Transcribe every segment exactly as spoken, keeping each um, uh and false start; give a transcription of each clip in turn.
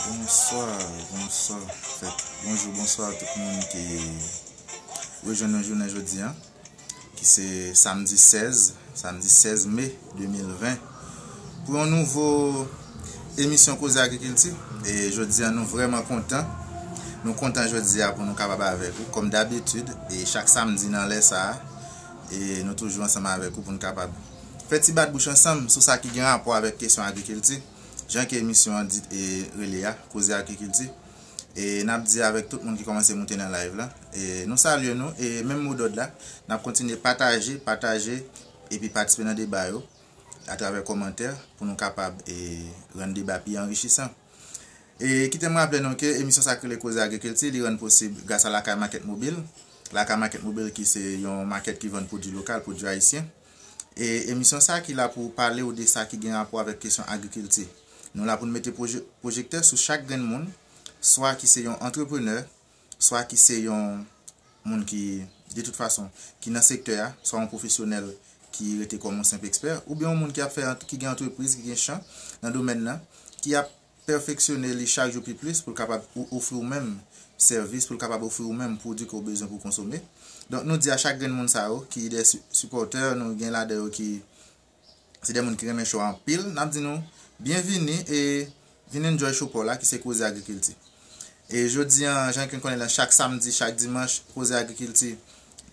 Bonswa, bonswa. Fèt, bonjou, bonswa tout moun ki rejwenn nou jounen jodi a, ki se samdi sèz, samdi sèz me de mil ven, pou yon nouvo emisyon Koze Agrikilti. E jodi a, nou vrèman kontan. Nou kontan jodi a pou nou kapab avèk ou, kòm dabitid, e chak samdi nan lè sa a, e nou toujou ansanm avèk ou pou nou kapab fè ti bat bouch ansanm sou sa ki gen rapò avèk kesyon agrikilti, jan ke emisyon an di, e, rele a, Koze Agrikilti. E n ap di avèk tout moun ki kòmanse moute nan live la, e nou salye nou, e menm modòd la, n ap kontinye pataje, pataje, epi patisipe nan deba yo atravè kòmantè pou nou kapab, e, rann deba pi anrichisan. E kite m raple nou ke emisyon sa k rele Koze Agrikilti, li rann posib gras a Lakay Makèt Mobil. Lakay Makèt Mobil ki se yon makèt ki vann pwodui lokal, pwodui ayisyen. E emisyon sa ki la pou pale w de sa ki gen rapò avèk kesyon agrikilti. Nou la pou n mete pwoje-, pwojektè sou chak grenn moun, swa ki se yon antreprenè, swa ki se yon moun ki, de tout fason, ki nan sektè a, swa yon pwofesyonèl ki rete kòm yon senp ekspè, oubyen yon moun ki ap fè, ki gen antrepriz, ki gen chan nan domèn nan, ki ap pèfeksyone li chak jou pi plis pou l kapab ou-, ofri w menm sèvis, pou l kapab ofri w menm pwodui ke w bezwen pou w konsome. Donk, nou di a chak grenn moun sa yo, ki de si-, sipòtè, nou gen ladan yo ki se de moun ki renmen show a anpil, n ap di nou byenvini e vin enjoy show pa w la ki se Koze Agrikilti. E jodi a, jan ke n konnen la, chak samdi, chak dimanch, Koze Agrikilti,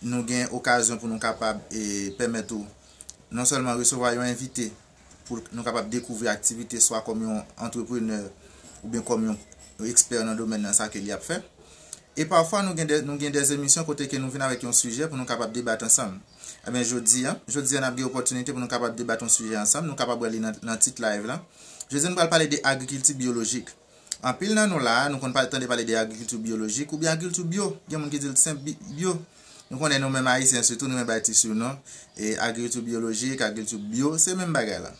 nou gen okazyon pou nou kapab e pèmèt ou non sèlman resevwa yon envite pou nou kapab dekouvri aktivite swa kòm yon antreprenè oubyen kòm yon ekspè nan domèn nan sa ke li ap fè. E pafwa nou gen de, nou gen de emisyon kote ke nou vin avèk yon sijè pou nou kapab debat ansanm. Ebyen, jodi a, jodi a n ap gen opòtinite pou nou kapab debat yon sijè ansanm, nou kapab wè li nan, nan tit live la. Jodi a nou pral pale de agrikilti byolojik. Anpil nan nou la a, nou konn pa, tande pale de agrikilti byolojik oubyen agrikilti byo. Gen moun ki di l senp bi-, byo. Nou konnen nou menm Ayisyen sitou, nou menm bay ti surnon. E agrikilti byolojik, agrikilti byo, se menm bagay la.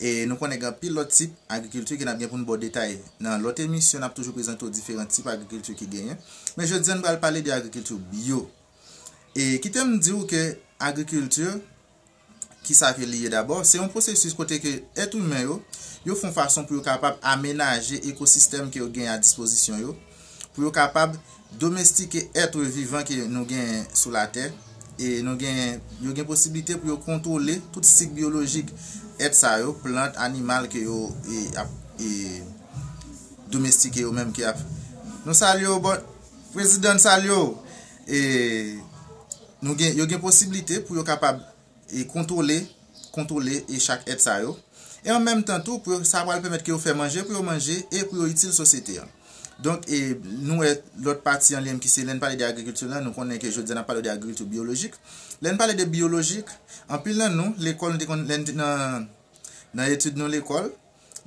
E nou konnen gen anpil lòt tip agrikilti ke n ap gen pou n ba w detay. Nan lòt emisyon, n ap toujou prezante w diferan tip agrikilti ki genyen. Men jodi a, nou pral pale de agrikilti byo. E kite m di w ke agrikilti, kisa ke li ye dabò? Se yon pwosesis kote ke èt imen yo, yo fè yon fason pou yo kapab amenaje ekosistèm ke yo gen a dispozisyon yo, pou yo kapab domestike èt vivan ke nou gen sou latè, e nou gen, yo gen posiblite pou yo kontwole tout sik byolojik èt sa yo, plant, animal ke yo, e, ap, e, domestike yo menm ke ap. Nou salye w, bon, prezidan, n salye w. E nou gen, yo gen posiblite pou yo kapab e kontwole, kontwole e chak èt sa yo. E an menm tan tou, pou yo, sa pral pèmèt ke yo fè manje pou yo manje e pou yo itil sosyete an. Donk, e nou wè lòt pati an li menm ki se lè n pale de agrikilti la, nou konnen ke jodi a n ap pale de agrikilti byolojik. Lè n pale de byolojik, anpil nan nou, lekòl, nou te konn, lè n te nan, nan etid nou lekòl,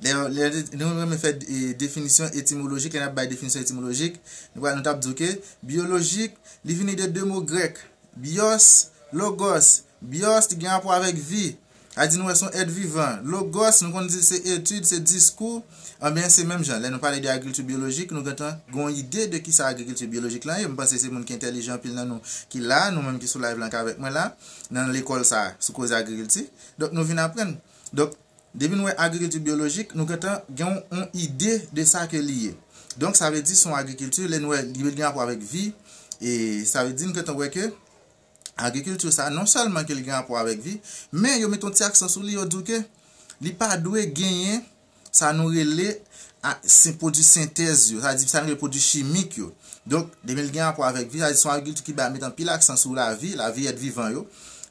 lè, lè nou renmen fè, e, definisyon etimolojik, lè n ap bay definisyon etimolojik, nou pral, nou t ap di w ke byolojik, li vini de de mo grèk, bios, logos. Bios, li gen rapò avèk vi. Sa di nou wè se yon èt vivan. Logos, nou konn di se etid, se diskou. Anben, se menm jan. Lè nou pale de agrikilti byolojik, nou gentan gen yon ide de kisa agrikilti byolojik lan ye. M panse se moun ki entèlijan anpil nan nou ki la, nou menm ki sou live lan k avèk mwen la, nan lekòl sa, sou koze agrikilti. Donk, nou vin aprann. Donk, depi nou wè agrikilti byolojik, nou gentan gen yon, yon ide de sa ke li ye. Donk, sa vle di se yon agrikilti, lè nou wè li gen rapò avèk vi, e sa vle di nou gentan wè ke agrikilti sa, non sèlman ke li gen rapò avèk vi, men yo met yon ti aksan sou li, yo di w ke li pa dwe genyen sa nou rele a, se pwodui sentèz yo, sa di sa nou rele pwodui chimik yo. Donk, depi l gen rapò avèk vi, sa di se yon agrikilti ki ba, met anpil aksan sou lavi, lavi èt vivan yo.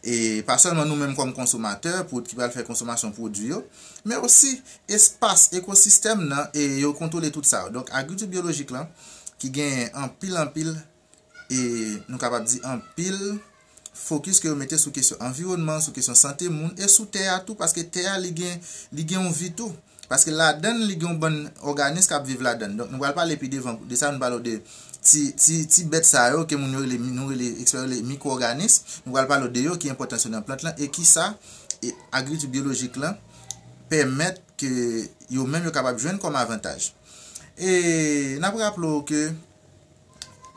E pa sèlman nou menm kòm konsomatè, pou ki pral fè konsomasyon pwodui yo, men osi espas, ekosistèm nan, e yo kontwole tout sa yo. Donk, agrikilti byolojik lan, ki gen anpil, anpil e nou kapab di anpil fokis ke yo mete sou kesyon anviwònman, sou kesyon sante moun, e sou tè a tou, paske tè a, li gen, li gen yon vi tou. Paske ladann, li gen yon bann òganis k ap viv ladann. Donk, nou pral pale pi devan de sa, nou pale de ti, ti, ti bèt sa yo, ke moun yo rele, nou rele, ekspè yo rele mikwo-òganis. Nou pral pale de yo, ki enpòtans yo nan plant lan, e kisa, e agrikilti byolojik lan pèmèt ke yo menm yo kapab jwenn kòm avantaj. E n ap raple w ke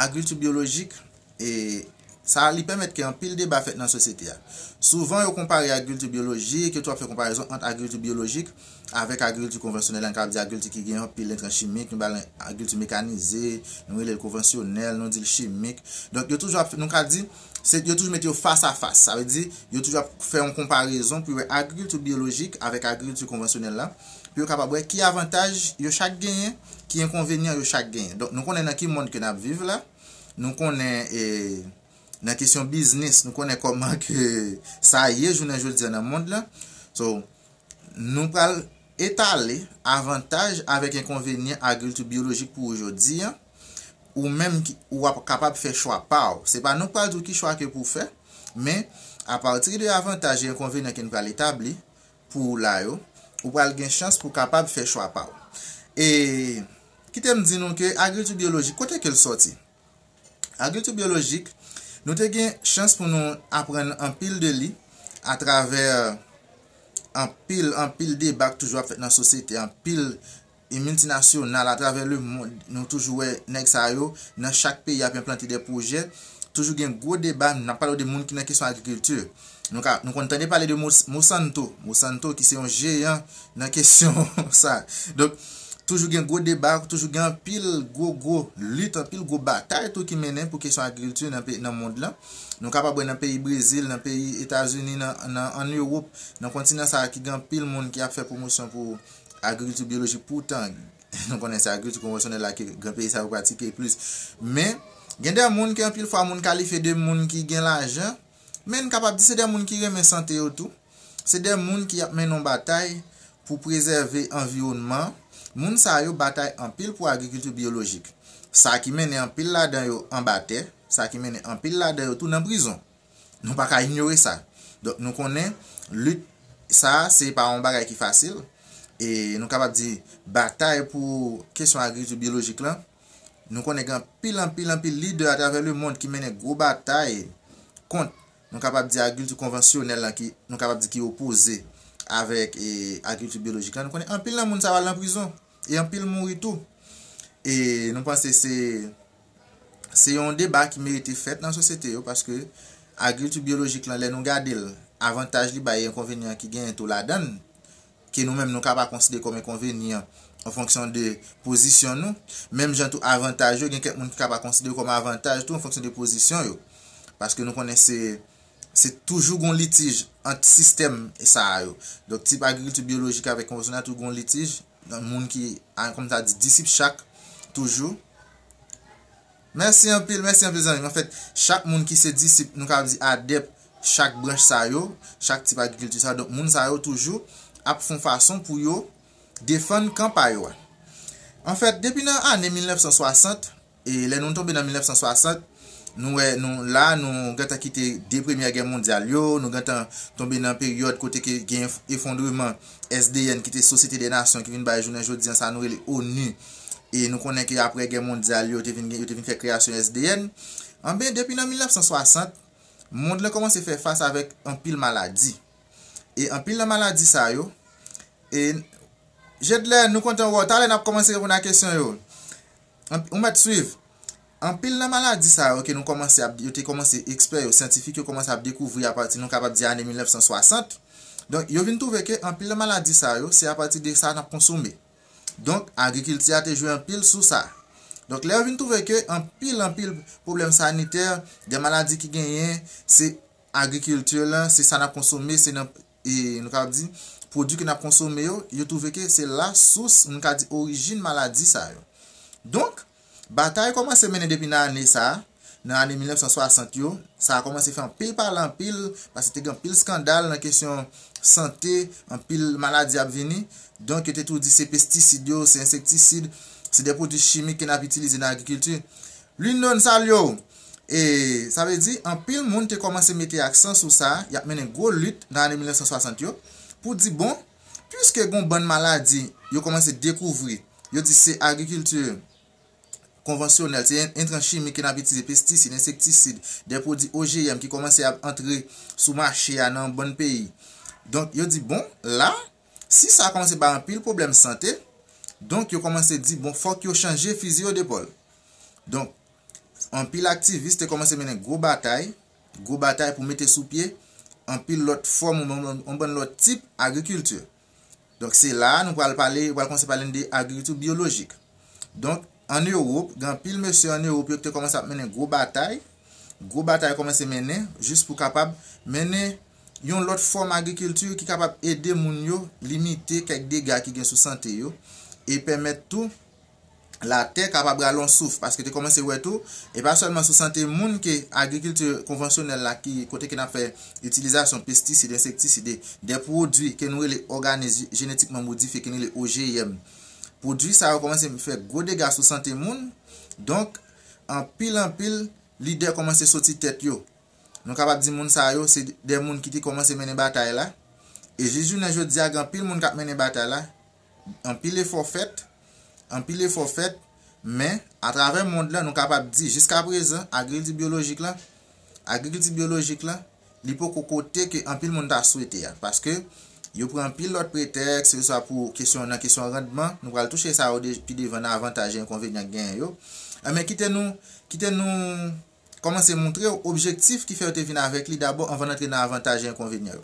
agrikilti byolojik, e Sa li pèmèt ke anpil deba fèt nan sosyete a. Souvan, yo konpare agrikilti byolojik, yo tou ap fè konparezon ant agrikilti byolojik avèk agrikilti konvansyonèl, an ka di agrikilti ki gen anpil entran chimik, nou ba l agrikilti mekanize, nou rele l konvansyonèl, nou di l chimik. Donk, yo toujou ap, nou ka di, se, yo toujou mete yo fas a fas. Sa vle di, yo toujou ap fè yon konparezon pou yo wè agrikilti byolojik avèk agrikilti konvansyonèl la, pou yo kapab wè ki avantaj yo chak genyen, ki enkonvenyan yo chak genyen. Donk, nou konnen nan ki mond ke n ap viv la, nou konnen, e, nan kesyon biznis, nou konnen kòman ke sa ye jounen jodi a nan mond lan. So, nou pral etale avantaj avèk enkonvenyan agrikilti byolojik pou ou jodi a, ou menm ki, ou ap kapab fè chwa pa w. Se pa nou k pral di w ki chwa ke pou w fè, men apati de avantaj e enkonvenyan ke n pral etabli pou ou la yo, ou pral gen chans pou w kapab fè chwa pa w. E kite m di nou ke agrikilti byolojik, kote ke l sòti? Agrikilti byolojik, nou te gen chans pou nou aprann anpil de li atravè anpil, anpil deba k toujou ap fèt nan sosyete, anpil e miltinasyonal atravè lemond. Nou toujou wè nèg sa yo nan chak peyi ap enplante de pwojè. Toujou gen gwo deba, n ap pale de moun ki nan kesyon agrikilti. Nou ka, nou konn tande pale de Mos-, Monsanto. Monsanto ki se yon jeyan nan kesyon sa. Donk, toujou gen gwo deba, toujou gen anpil gwo, gwo lit, anpil gwo batay tou ki mennen pou kesyon agrikilti nan pe-, nan mond lan. Nou kapab wè nan peyi Brezil, nan peyi Etazini, nan, nan, ann Ewòp, nan kontinan sa a ki gen anpil moun ki ap fè pwomosyon pou agrikilti byolojik. Poutan, nou konnen se agrikilti konvansyonèl la ke gran peyi sa yo pratike plis. Men, gen de moun ke anpil fwa moun kalifye de moun ki gen lajan, men n kapab di se de moun ki renmen sante yo tou. Se de moun ki ap mennen yon batay pou prezève anviwònman. Moun sa yo batay anpil pou agrikilti byolojik. Sa ki mennen anpil ladan yo anba tè, sa ki mennen anpil ladan yo tou nan prizon. Nou pa ka inyore sa. Donk, nou konnen lit sa a, se pa yon bagay ki fasil. E nou kapab di batay pou kesyon agrikilti byolojik lan, nou konnen gen anpil, anpil, anpil lidè atravè lemond ki mennen gwo batay kont, nou kapab di, agrikilti konvansyonèl lan ki, nou kapab di, ki opoze avèk, e, agrikilti byolojik lan. Nou konnen anpil nan moun sa yo al nan prizon e anpil mouri tou. E nou panse se, se yon deba ki merite fèt nan sosyete yo, paske agrikilti byolojik lan, lè nou gade l, avantaj li bay e enkonvenyan ki genyen tou ladan l, ke nou menm nou ka pa konsidere kòm enkonvenyan an fonksyon de pozisyon nou. Menm jan tou avantaj yo, gen kèk moun ki ka pa konsidere kòm avantaj tou an fonksyon de pozisyon yo. Paske nou konnen se, se toujou gon litij ant sistèm sa a yo. Donk, tip agrikilti byolojik avèk konvansyonèl toujou gon litij, moun ki, a, kòm sa di, disip chak, toujou. Mèsi anpil, mèsi anpil, zanmi m. Anfèt, chak moun ki se disip, nou ka di adèp chak branch sa yo, chak tip agrikilti sa yo. Donk, moun sa yo toujou ap fè yon fason pou yo defann kan pa yo a. Anfèt, depi nan ane mil nèf san swasant, e lè nou tonbe nan mil nèf san swasant, nou wè, nou la, nou gentan kite de premyè gè mondyal yo, nou gentan tonbe nan peryòd kote ke gen efondreman S D N ki te Sosyete dè Nasyon ki vin bay jounen jodi an sa nou rele onu. E nou konnen ke apre gè mondyal yo, yo te vin, yo te vin fè kreyasyon S D N. Anben, depi nan mil nèf san swasant, mond lan kòmanse fè fas avèk anpil maladi. E anpil nan maladi sa yo, e Jedlè, nou kontan wè w. Talè n ap kòmanse reponn a kesyon yo. Anp-, ou mèt swiv. Anpil nan maladi sa yo ke nou kòmanse ap, yo te kòmanse, ekspè yo, syantifik yo kòmanse ap dekouvri apati, nou kapab di, ane mil nèf san swasant. Donk, yo vin twouve ke anpil nan maladi sa yo, se apati de sa n ap konsome. Donk, agrikilti a te jwe anpil sou sa. Donk, lè yo vin twouve ke anpil, anpil pwoblèm sanitè, de maladi ki genyen, se agrikilti lan, se sa n ap konsome, se nan, e, nou kapab di, pwodui ke n ap konsome yo, yo twouve ke se la sous, nou ka di, orijin maladi sa yo. Donk, batay kòmanse mennen depi nan ane sa a, nan ane mil nèf san swasant yo, sa a kòmanse fè anpil pale anpil, paske te gen anpil eskandal nan kesyon sante, anpil maladi ap vini. Donk, yo te tou di se pestisid yo, se ensektisid, se de pwodui chimik ke n ap itilize nan agrikilti. Lindon, salye w. E sa vle di, anpil moun te kòmanse mete aksan sou sa, y ap mennen gwo lit nan ane mil nèf san swasant yo, pou di, bon, piske gon bann maladi yo kòmanse dekouvri, yo di se agrikilti konvansyonèl, se en-, entran chimik ke n ap itilize, pestisid, ensektisid, de pwodui O G M ki kòmanse ap antre sou mache a nan bann peyi. Donk, yo di, bon, la, si sa kòmanse bay anpil pwoblèm sante, donk, yo kòmanse di, bon, fòk yo chanje fizi yo de pòl. Donk, anpil aktivis te kòmanse mennen gwo batay, gwo batay pou mete sou pye anpil lòt fòm, yon bann lòt tip agrikilti. Donk, se la a nou pral pale, pral kòmanse pale de agrikilti byolojik. Donk, ann Ewòp, gen anpil mesye ann Ewòp yo ki te kòmanse ap mennen gwo batay. Gwo batay kòmanse mennen jis pou kapab mennen yon lòt fòm agrikilti ki kapab ede moun yo limite kèk dega ki gen sou sante yo e pèmèt tou latè kapab rale yon souf, paske te kòmanse wè tou, e pa sèlman sou sante moun ke agrikilti konvansyonèl la ki kote ke n ap fè itilizasyon pestisid, ensektisid e de pwodui ke nou rele òganiz jenetikman modifye ke nou rele O G M. Pwodui sa yo kòmanse fè gwo dega sou sante moun. Donk, anpil anpil lidè kòmanse soti tèt yo. Nou kapab di moun sa yo se de moun ki te kòmanse mennen batay la. E jis jounen jodi a, gen anpil moun k ap mennen batay la. Anpil efò fèt, anpil efò fèt, men atravè mond lan, nou kapab di jiska prezan, agrikilti byolojik lan, agrikilti byolojik lan, li poko kote ke anpil moun ta swete a. Paske yo pran anpil lòt pretèks, se swa pou kesyon, nan kesyon randman, nou pral touche sa yo de, pi devan nan avantaj e enkonvenyan k genyen yo. Men kite nou, kite nou kòmanse montre w objektif ki fè yo te vin avèk li dabò anvan n antre nan avantaj e enkonvenyan yo.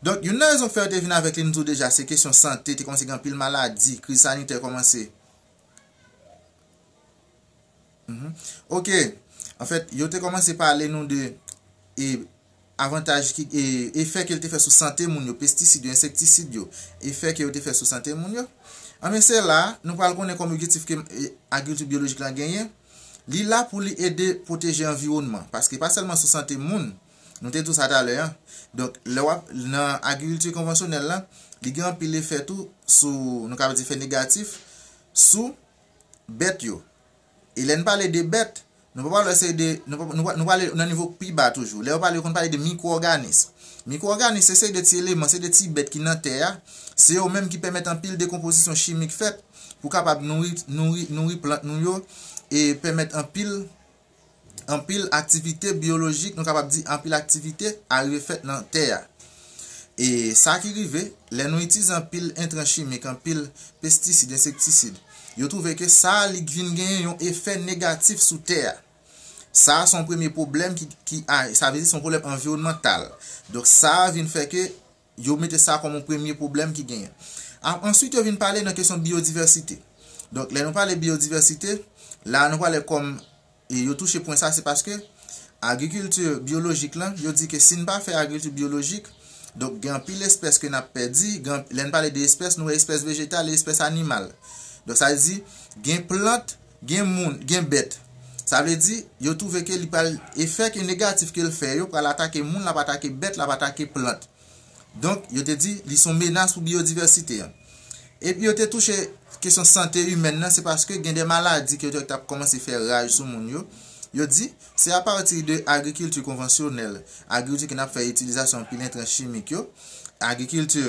Donk, youn nan rezon k fè yo te vin avèk li, m di w deja, se kesyon sante, te kòmanse gen anpil maladi, kriz sanitè kòmanse. Mhm. Ok. Anfèt, yo te kòmanse pale nou de e, avantaj ki, e, efè ke l te fè sou sante moun yo, pestisid yo, ensektisid yo, efè ke yo te fè sou sante moun yo. Anben, se la, nou pral konnen kòm objektif ke e, agrikilti byolojik lan genyen. Li la pou li ede pwoteje anviwònman, paske pa sèlman sou sante moun, nou te di w sa talè a. Donk, lè w ap nan agrikilti konvansyonèl la, li gen anpil efè tou sou, nou ka di efè negatif, sou bèt yo. E lè n pale de bèt, nou pa pale se de, nou pa, nou pa, nou pale nan nivo pi ba toujou. Lè yo pale, yo konn pale de mikwo-òganis. Mikwo-òganis, se seri de ti eleman, se de ti bèt ki nan tè a. Se yo menm ki pèmèt anpil dekonpozisyon chimik fèt pou kapab nouri, nouri, nouri plant nou yo e pèmèt anpil, anpil aktivite byolojik, nou kapab di anpil aktivite arive fèt nan tè a. E sa ki rive, lè nou itilize anpil entran chimik, anpil pestisid, ensektisid, yo twouve ke sa a li vin genyen yon efè negatif sou tè a. Sa a se yon premye pwoblèm ki, ki a, sa vle di se yon pwoblèm anviwònmantal. Donk sa a vin fè ke yo mete sa kòm yon premye pwoblèm ki genyen. A, answit, yo vin pale nan kesyon biyodivèsite. Donk, lè nou pale biyodivèsite, la nou pale kòm, e yo touche pwen sa, se paske agrikilti byolojik lan, yo di ke si n pa fè agrikilti byolojik, donk gen anpil espès ke n ap pèdi, gen, lè n pale de espès, nou wè espès vejetal e espès animal. Donk, sa vle di, gen plant, gen moun, gen bèt. Sa vle di, yo twouve ke li pral, efè ke negatif ke l fè yo, pral atake moun, l ap atake bèt, l ap atake plant. Donk, yo te di, li se yon menas pou biyodivèsite an. Epi yo te touche kesyon sante imèn nan, se paske gen de maladi ke yo te ap kòmanse fè raj sou moun yo. Yo di, se apati de agrikilti konvansyonèl, agrikilti ke n ap fè itilizasyon anpil entran chimik yo, agrikilti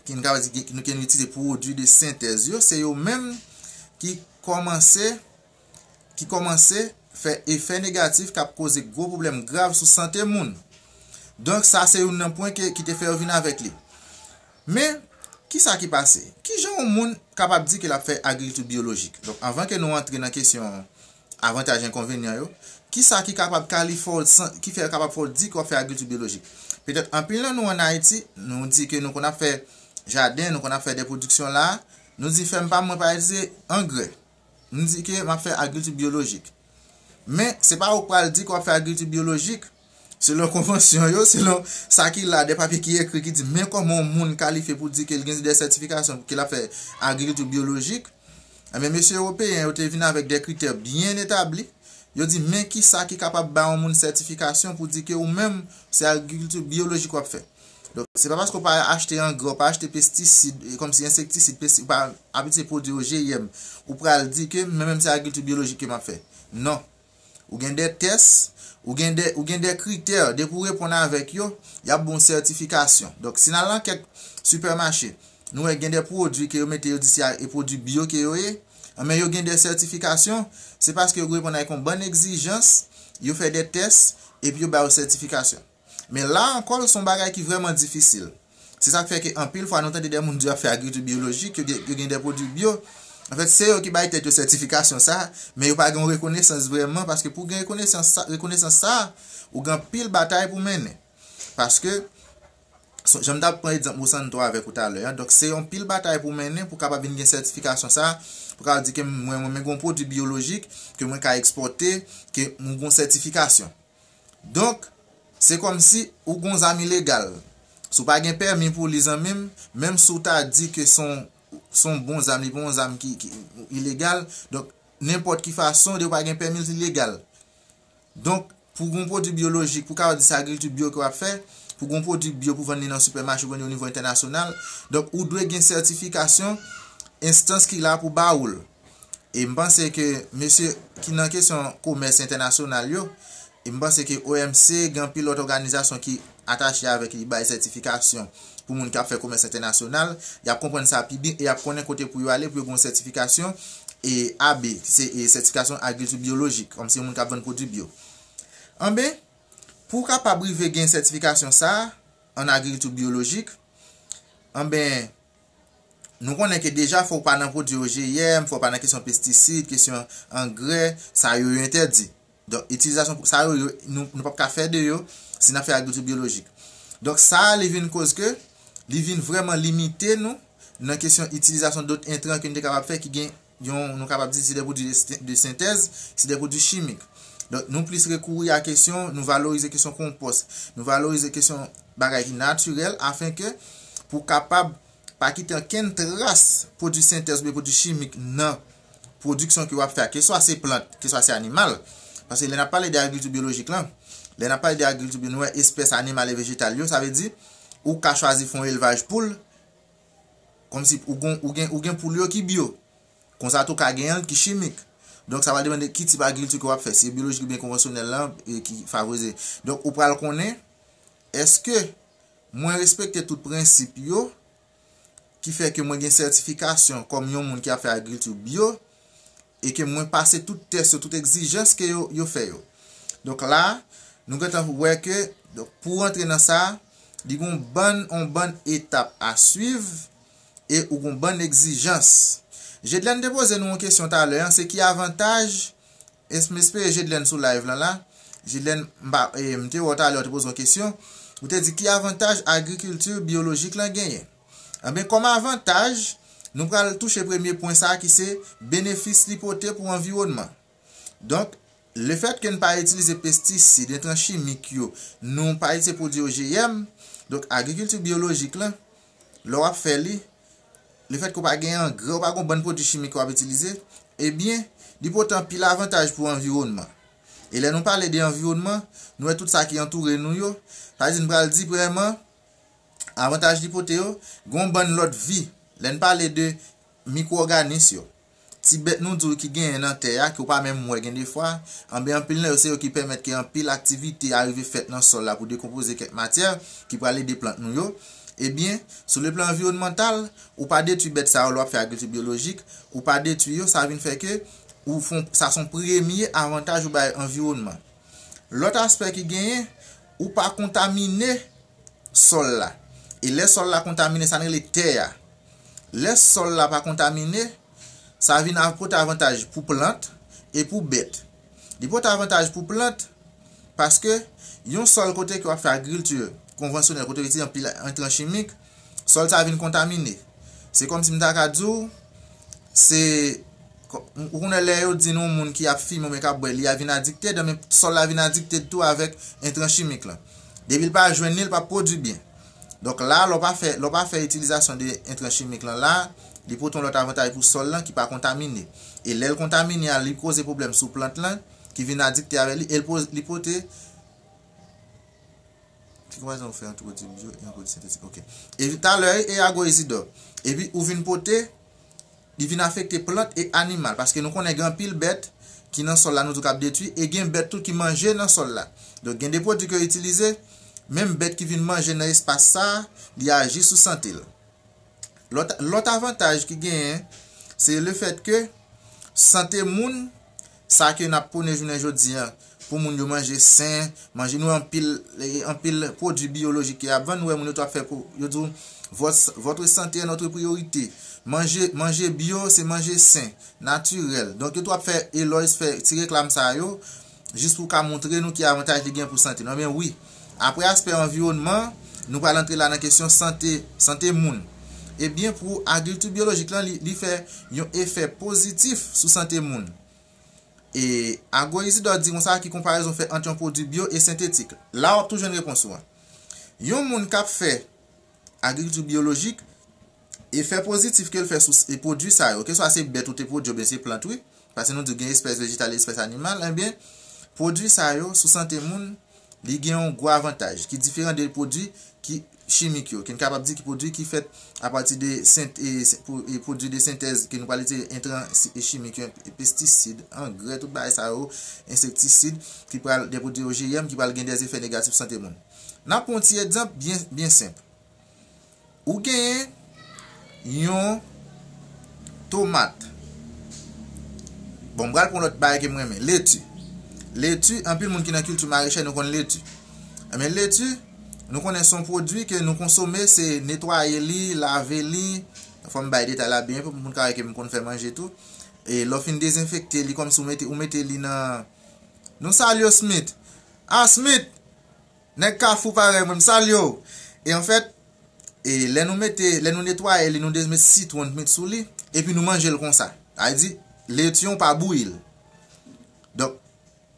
ki n ka di ki, nou, ke nou itilize pwodui de sentèz yo, se yo menm ki kòmanse, ki kòmanse fè efè negatif k ap koze gwo pwoblèm grav sou sante moun. Donk, sa se youn nan pwen ke, ki te fè yo vin avèk li. Men, kisa ki pase? Kijan yon moun kapab di ke l ap fè agrikilti byolojik? Donk, anvan ke nou antre nan kesyon avantaj enkonvenyan yo, kisa ki kapab kalifye w san, ki fè kapab fè w di ke w ap fè agrikilti byolojik? Petèt anpil nan nou ann Ayiti, nou di ke nou konn ap fè jaden, nou konn ap fè de pwodiksyon la, nou di fèm pa m mwen pa itilize angrè. Nou di ke m ap fè agrikilti byolojik. Men, se pa ou k pral di ke w ap fè agrikilti byolojik. Selon konvansyon yo, selon sa ki la, de papye ki ekri ki di, men kòman yon moun kalifye pou di ke l gen de sètifikasyon ke l ap fè agrikilti byolojik. Ebyen, mesye ewopeyen yo te vin avèk de kritè byen etabli. Yo di, men kisa ki kapab ba yon moun sètifikasyon pou di ke ou menm, se agrikilti byolojik w ap fè. Donk, se pa paske w pa achte angrè, w pa achte pestisid, e kòmsi ensektisid, pesti-, ou pa abitye pwodui O G M, ou pral di ke mwen menm se agrikilti byolojik ke m ap fè. Non. Ou gen de tès, ou gen de, ou gen de kritè, depi w reponn avèk yo, y ap ba w sètifikasyon. Donk, si n al nan kèk sipèmache, nou wè gen de pwodui ke yo mete, yo di se a, e pwodui byo ke yo ye, men yo gen de sètifikasyon, se paske yo reponn avèk yon bann egzijans, yo fè de tès, epi yo ba yo sètifikasyon. Men la ankò, se yon bagay ki vrèman difisil. Se sa k fè ke anpil fwa nou tande de moun di yo ap fè agrikilti byolojik, yo gen, yo gen de pwodui byo. Anfèt, se yo ki bay tèt yo sètifikasyon sa, men yo pa gen yon rekonesans vrèman, paske pou gen rekonesans sa, rekonesans sa, ou gen anpil batay pou mennen. Paske, so, jan m t ap pran egzanp Monsanto avèk ou talè a, donk se yon pil batay pou mennen pou kapab vin gen sètifikasyon sa, pou kapab di ke mwen, mwen, mwen gen yon pwodui biyolojik, ke mwen ka ekspòte, ke mwen gen yon sètifikasyon. Donk, se kòmsi ou gon zam ilegal. Si w pa gen pèmi pou li, zanmi m, menm si w ta di ke se yon, se yon bon zam, li pa yon zam ki, ki ilegal. Donk, nenpòt ki fason, depi w pa gen pèmi, li legal. Donk, pou gon pwodui biyolojik, pou kapab di se agrikilti byo ke w ap fè, pou gon pwodui byo pou vann li nan sipèmache, ou vann li o nivo entènasyonal, donk, ou dwe gen sètifikasyon enstans ki la pou ba ou l. E m panse ke mesye ki nan kesyon komès entènasyonal yo, e m panse ke O M C, gen anpil lòt òganizasyon ki atache avèk li, bay sètifikasyon pou moun k ap fè komès entènasyonal, y ap konprann sa pi byen e y ap konnen kote pou yo ale pou yo gen yon sètifikasyon e A B, ki se, e, sètifikasyon agrikilti biyolojik, kòmsi yon moun k ap vann pwodui byo. Anben, pou w kapab rive gen sètifikasyon sa a, an agrikilti biyolojik, anben, nou konnen ke deja fò w pa nan pwodui O G M, fò w pa nan kesyon pestisid, kesyon angrè, sa yo, yo entèdi. Donk, itilizasyon sa yo, yo, nou, nou p ap ka fè de yo si n ap fè agrikilti biyolojik. Donk, sa a, li vin koz ke li vin vrèman limite nou nan kesyon itilizasyon dòt entran ke n te kapab fè ki gen yon, nou kapab di, se de pwodui de, de sentèz, se de pwodui chimik. Donk, nou plis rekouri a kesyon, nou valorize kesyon konpòs, nou valorize kesyon bagay ki natirèl, afenke pou kapab pa kite okenn tras pwodui sentèz oubyen pwodui chimik nan pwodiksyon ke w ap fè a, keswa se plant, keswa se animal. Paske lè n ap pale de agrikilti biyolojik lan, lè n ap pale de agrikilti byo, nou wè espès animal e vejetal yo, sa vle di, ou ka chwazi fè yon elvaj poul, kòmsi ou gen, ou gen, ou gen poul yo ki byo. Konsa tou ka gen ki chimik. Donk, sa va depande ki tip agrikilti ke w ap fè, si biyolojik oubyen konvansyonèl lan, e ki favorize. Donk, ou pral konnen, èske mwen respekte tout prensip yo, ki fè ke mwen gen sètifikasyon kòm yon moun ki ap fè agrikilti byo, e ke mwen pase tout tès yo, tout egzijans ke yo, yo fè yo. Donk la, nou gentan wè ke, donk, pou rantre nan sa, li gon bann, on bann etap a swiv, e ou gon bann egzijans. Jedlène te poze nou yon kesyon talè, se ki avantaj, es-, m espere Jedlène sou live lan la. Jedlène, m pa, e, m te wè w talè, w te poze yon kesyon. Ou te di ki avantaj agrikilti biyolojik lan genyen. Anben, kòm avantaj, nou pral touche premye pwen sa a ki se benefis li pote pou anviwònman. Donk, lefètke n pa itilize pestisid, entran chimik yo, nou pa itilize pwodui O G M, donk agrikilti biyolojik lan, lè w ap fè li, lefètke w pa gen angrè, w pa gen yon bann pwodui chimik ke w ap itilize, ebyen, li pote anpil avantaj pou anviwònman. E lè nou pale de anviwònman, nou wè tout sa ki antoure nou yo, sa vle di n pral di vrèman, avantaj li pote yo, gen yon bann lòt vi. Lè n pale de mikwo-òganis yo, ti bèt nou di w ki genyen nan tè a, ke w pa menm wè gen de fwa, anben anpil nan yo se yo ki pèmèt ke anpil aktivite a rive fèt nan sòl la pou dekonpoze kèk matyè ki pral ede plant nou yo. Ebyen, sou le plan anviwònmantal, ou pa detwi bèt sa yo lè w ap fè agrikilti biyolojik, ou pa detwi yo, sa vin fè ke ou fon, sa se yon premye avantaj ou bay anviwònman. Lòt aspè ki genyen, ou pa kontamine sòl la. E lè sòl la kontamine, sa n rele tè a. Lè sòl la pa kontamine, sa vin ap pote avantaj pou plant e pou bèt. Li pote avantaj pou plant paske yon sòl kote ke w ap fè agrikilti konvansyonèl, kote w itilize anpil entran chimik, sòl sa vin kontamine. Se kòmsi m ta ka di w, se, ou konnen lè yo di nou moun ki ap fimen oubyen k ap bwè, li a vin adikte, men sòl la vin adikte tou avèk entran chimik lan. Depi l pa jwenn li, l p ap pwodui byen. Donk la, lè w pa fè, lè w pa fè itilizasyon de entran chimik lan la, li pote yon lòt avantaj pou sòl lan ki pa kontamine. E lè l kontamine a, li koze pwoblèm sou plant lan, ki vin adikte avè li, e l poz-, li pote, ki konparezon ou fè ant pwodui byo e yon pwodui sentetik? Ok. E talè, e Agoizidò. Epi ou vin pote, li vin afekte plant e animal, paske nou konnen gen anpil bèt ki nan sòl la, nou di w k ap detwi, e gen bèt tou ki manje nan sòl la. Donk, gen de pwodui ke yo itilize, menm bèt ki vin manje nan espas sa, li aji sou sante l. Lòt, lòt avantaj ki genyen, se lefètke sante moun, sa ke n ap pwone jounen jodi a, pou moun yo manje sen, manje nou anpil, anpil pwodui biyolojik ki ap vann, nou wè moun yo tou ap fè pou, yo di w, votre, votre santé est notre priorité. Manje, manje byo, se manje sen, natirèl. Donk, yo tou ap fè, Eloise fè ti reklam sa yo, jis pou ka montre nou ki avantaj li gen pou sante nou. Ebyen, wi. Apre aspè anviwònman, nou pral antre la nan kesyon sante, sante moun. Ebyen, pou agrikilti biyolojik lan, li, li fè yon efè pozitif sou sante moun. E Ago Isidor di konsa ki konparezon fè ant yon pwodui byo e sentetik. La w ap tou jwenn repons ou an. Yon moun k ap fè agrikilti biyolojik, efè pozitif ke l fè sou e pwodui sa yo, keswa se bèt ou te pwodui oubyen se plant wi, paske nou di gen espès vejetal e espès animal, ebyen, pwodui sa yo sou sante moun, li gen yon gwo avantaj ki diferan de pwodui ki chimik yo, ke n kapab di ki pwodui ki fèt apati de sent, e, se- pwo- e pwodui de sentèz ke nou pral itilize entran si- e chimik yo, pestisid, angrè, tout bagay sa yo, ensektisid, ki pral de pwodui O G M ki pral gen de efè negatif sante moun. N ap pran yon ti egzanp byen, byen senp. Ou genyen yon tomat. Bon, m pral pran lòt bagay ke m renmen. Leti. Leti, anpil moun ki nan kilti marechè, nou konn leti. Men leti, nou konnen se yon pwodui ke nou konsome, se netwaye li, lave li. Fò m bay detay la byen pou moun ka wè ke m konn fè manje tou. E lè w fin dezenfekte li, kòmsi ou mete, ou mete li nan. Nou salye w, Smith. Ah, Smith! Nèg Kafou parèy mwen, m salye w. E anfèt, e lè nou mete, lè nou netwaye li, nou de- met sitwon, met sou li, epi nou manje l konsa. Sa vle di, leti an pa bouyi l. Donk,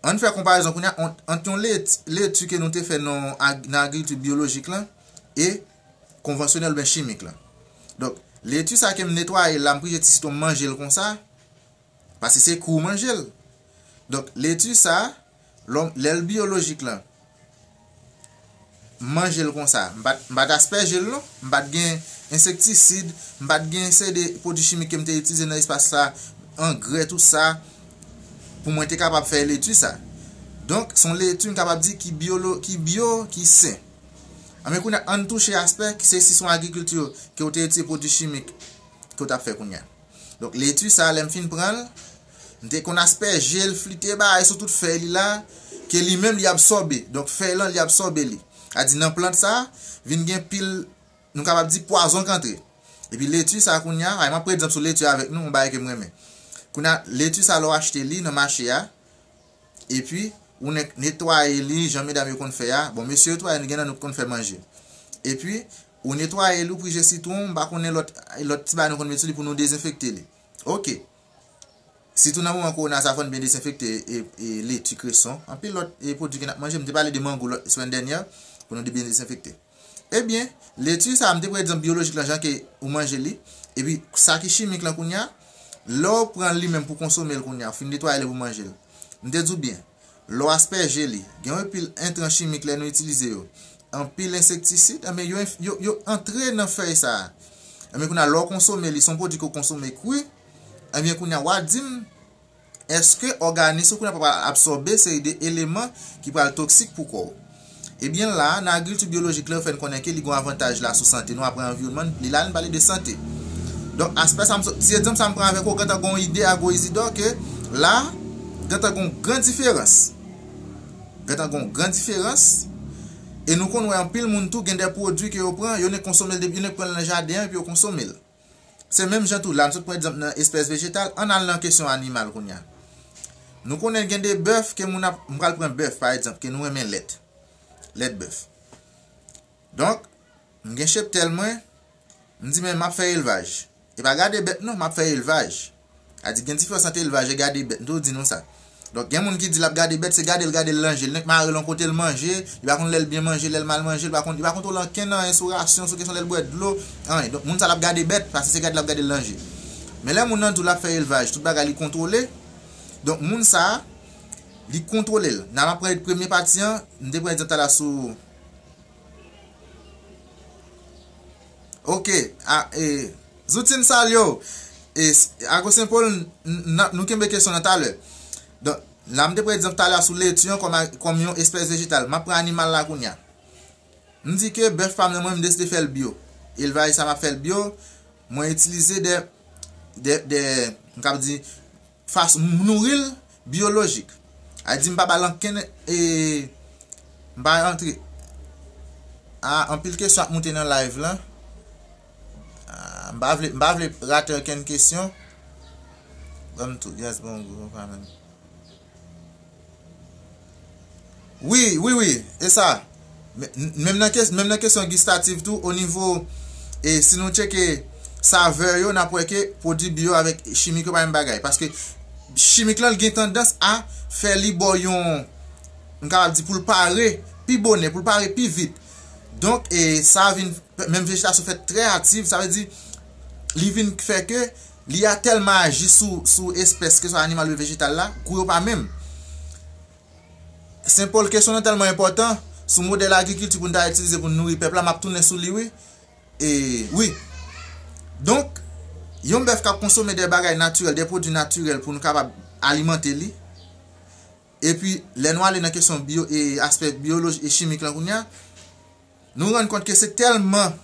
ann fè konparezon kounye a ant, ant yon leti, leti ke nou te fè nan ag- nan agrikilti biyolojik lan e konvansyonèl oubyen chimik lan. Donk, leti sa ke m netwaye la, m prije ti sitwon, m manje l konsa, paske se kri w manje l. Donk, leti sa, lè w- lè l biyolojik lan, m manje l konsa. M pa t, m pa t aspèje l non. M pa t gen ensektisid, m pa t gen seri de pwodui chimik ke m te itilize nan espas la, angrè, tout sa, pou mwen te kapab fè leti sa. Donk, se yon leti, m kapab di, ki byolo, ki byo, ki sen. Anben, kounye a, ann touche aspè, se si se yon agrikilti ke w te itilize pwodui chimik ke w t ap fè kounye a. Donk, leti sa, lè m fin pran l, m te konn aspèje l, flite bagay sou tout fèy li la, ke li menm li absòbe. Donk, fèy lan, li absòbe li. Sa di nan plant sa, vin gen pil, nou kapab di pwazon k antre. Epi leti sa kounye a, ay, m ap pran egzanp sou leti avèk nou, yon bagay ke m renmen. Kounye a, leti sa, lè w achte li nan mache a, epi ou ne- netwaye li, jan medam yo konn fè a. Bon, mesye yo tou, gen nan nou ki konn fè manje. Epi, ou netwaye li, ou prije sitwon, m pa konnen lòt, lòt ti bagay nou konn met sou li pou nou dezenfekte li. Oke. Sitou nan moman kowona sa, fò n byen dezenfekte e, e leti, kreson, anpil lòt e pwodui ke n ap manje. M te pale de mango lòt semèn dènyè, pou nou byen dezenfekte. Ebyen, leti sa, m te pran egzanp biyolojik lan, jan ke ou manje li, epi sa ki chimik lan kounye a, lè w pran li menm pou konsome l kounye a, ou fin netwaye li pou manje l. M te di w byen, lè w aspèje li, gen yon pil entran chimik lè nou itilize yo. Anpil ensektisid, enben yo, enf- yo, yo antre nan fèy sa a. Enben kounye a, lè w konsome li, se yon pwodui ke w konsome kri, enben kounye a, w a di m, èske òganis ou kounye a pa pral absòbe seri de eleman ki pral toksik pou kò w? Ebyen la, nan agrikilti biyolojik la, yo fè n konnen ke li gen yon avantaj la sou sante nou, apre anviwònman, li la, n pale de sante. Donk, aspè sa, m so- ti egzanp sa m pran avèk ou, gentan gen yon ide Ago Izidò ke la, gentan gen yon gran diferans. Gentan gen yon gran diferans. E nou konn wè anpil moun tou gen de pwodui ke yo pran, yo nek konsome l depi, yo nek pran l nan jaden an epi yo konsome l. Se menm jan tou la, m sot pran egzanp nan espès vejetal, ann al nan kesyon animal kounye a. Nou konnen gen de bèf ke moun ap, m pral pran bèf pa egzanp, ke nou renmen lèt. Lèt bèf. Donk, m gen cheptèl mwen, m di men m ap fè elvaj. E pa gade bèt non, m ap fè elvaj. A di gen diferans ant elvaj e gade bèt, m toujou di nou sa. Donk, gen moun ki di l ap gade bèt, se gade l, gade l ranje. L nek mare l yon kote, l manje, li pa konn lè l byen manje, lè l mal manje, li pa konn, li pa kontwole ankenn anyen sou rasyon, sou kesyon lè l bwè dlo, anyen. Donk, moun sa l ap gade bèt, paske se gade l ap gade l ranje. Men lè moun nan di w l ap fè elvaj, tout bagay li kontwole. Donk, moun sa, li kontwole l. Nan m ap pran premye pati an, m te pran egzanp talè sou Ok, a, e, Zoutin salye w. E, s- Ago Senpòl, n- n- nou kenbe kesyon nan talè. Donk, la m te pran egzanp talè sou leti an kòm, a- kòm yon espès vejetal. M ap pran animal la kounye a. M di ke bèf pa m nan mwen, m deside fè l byo. Elvaj sa m ap fè l byo. Mwen itilize de, de, de, m kab di, fason m nouri l biyolojik. A di m pa ba l ankenn, e, m pa rantre. A, anpil kesyon ap moute nan live lan. A, m pa vle, m pa vle rate ankenn kesyon. Ban m tou, yes, bon, gwo, pa menm. Wi, wi, wi, e sa. Men, menm nan kes-, menm nan kesyon gistatif tou, o nivo, e si nou tcheke savè yo, n ap wè ke pwodui bio avèk chimik yo pa menm bagay. Paske chimik lan, l gen tandans a fè li ba w yon, m kapab di, pou l pare pi bonè, pou l pare pi vit. Donk, e sa vin, menm vejetasyon fèt trè aktiv, sa vle di, li vin fè ke li a tèlman aji sou, sou espès, ke swa animal oubyen vejetal la, gou yo pa menm. Senpòl kesyon nan tèlman enpòtan, sou modèl agrikilti pou n ta itilize pou n nouri pèp la, m ap tounen sou li, wi. E, wi. Donk, yon bèf k ap konsome de bagay natirèl, de pwodui natirèl pou nou kapab alimante li. Epi, lè nou ale nan kesyon byo-, e aspè biyoloji e chimik lan kounye a, nou rann kont ke se tèlman,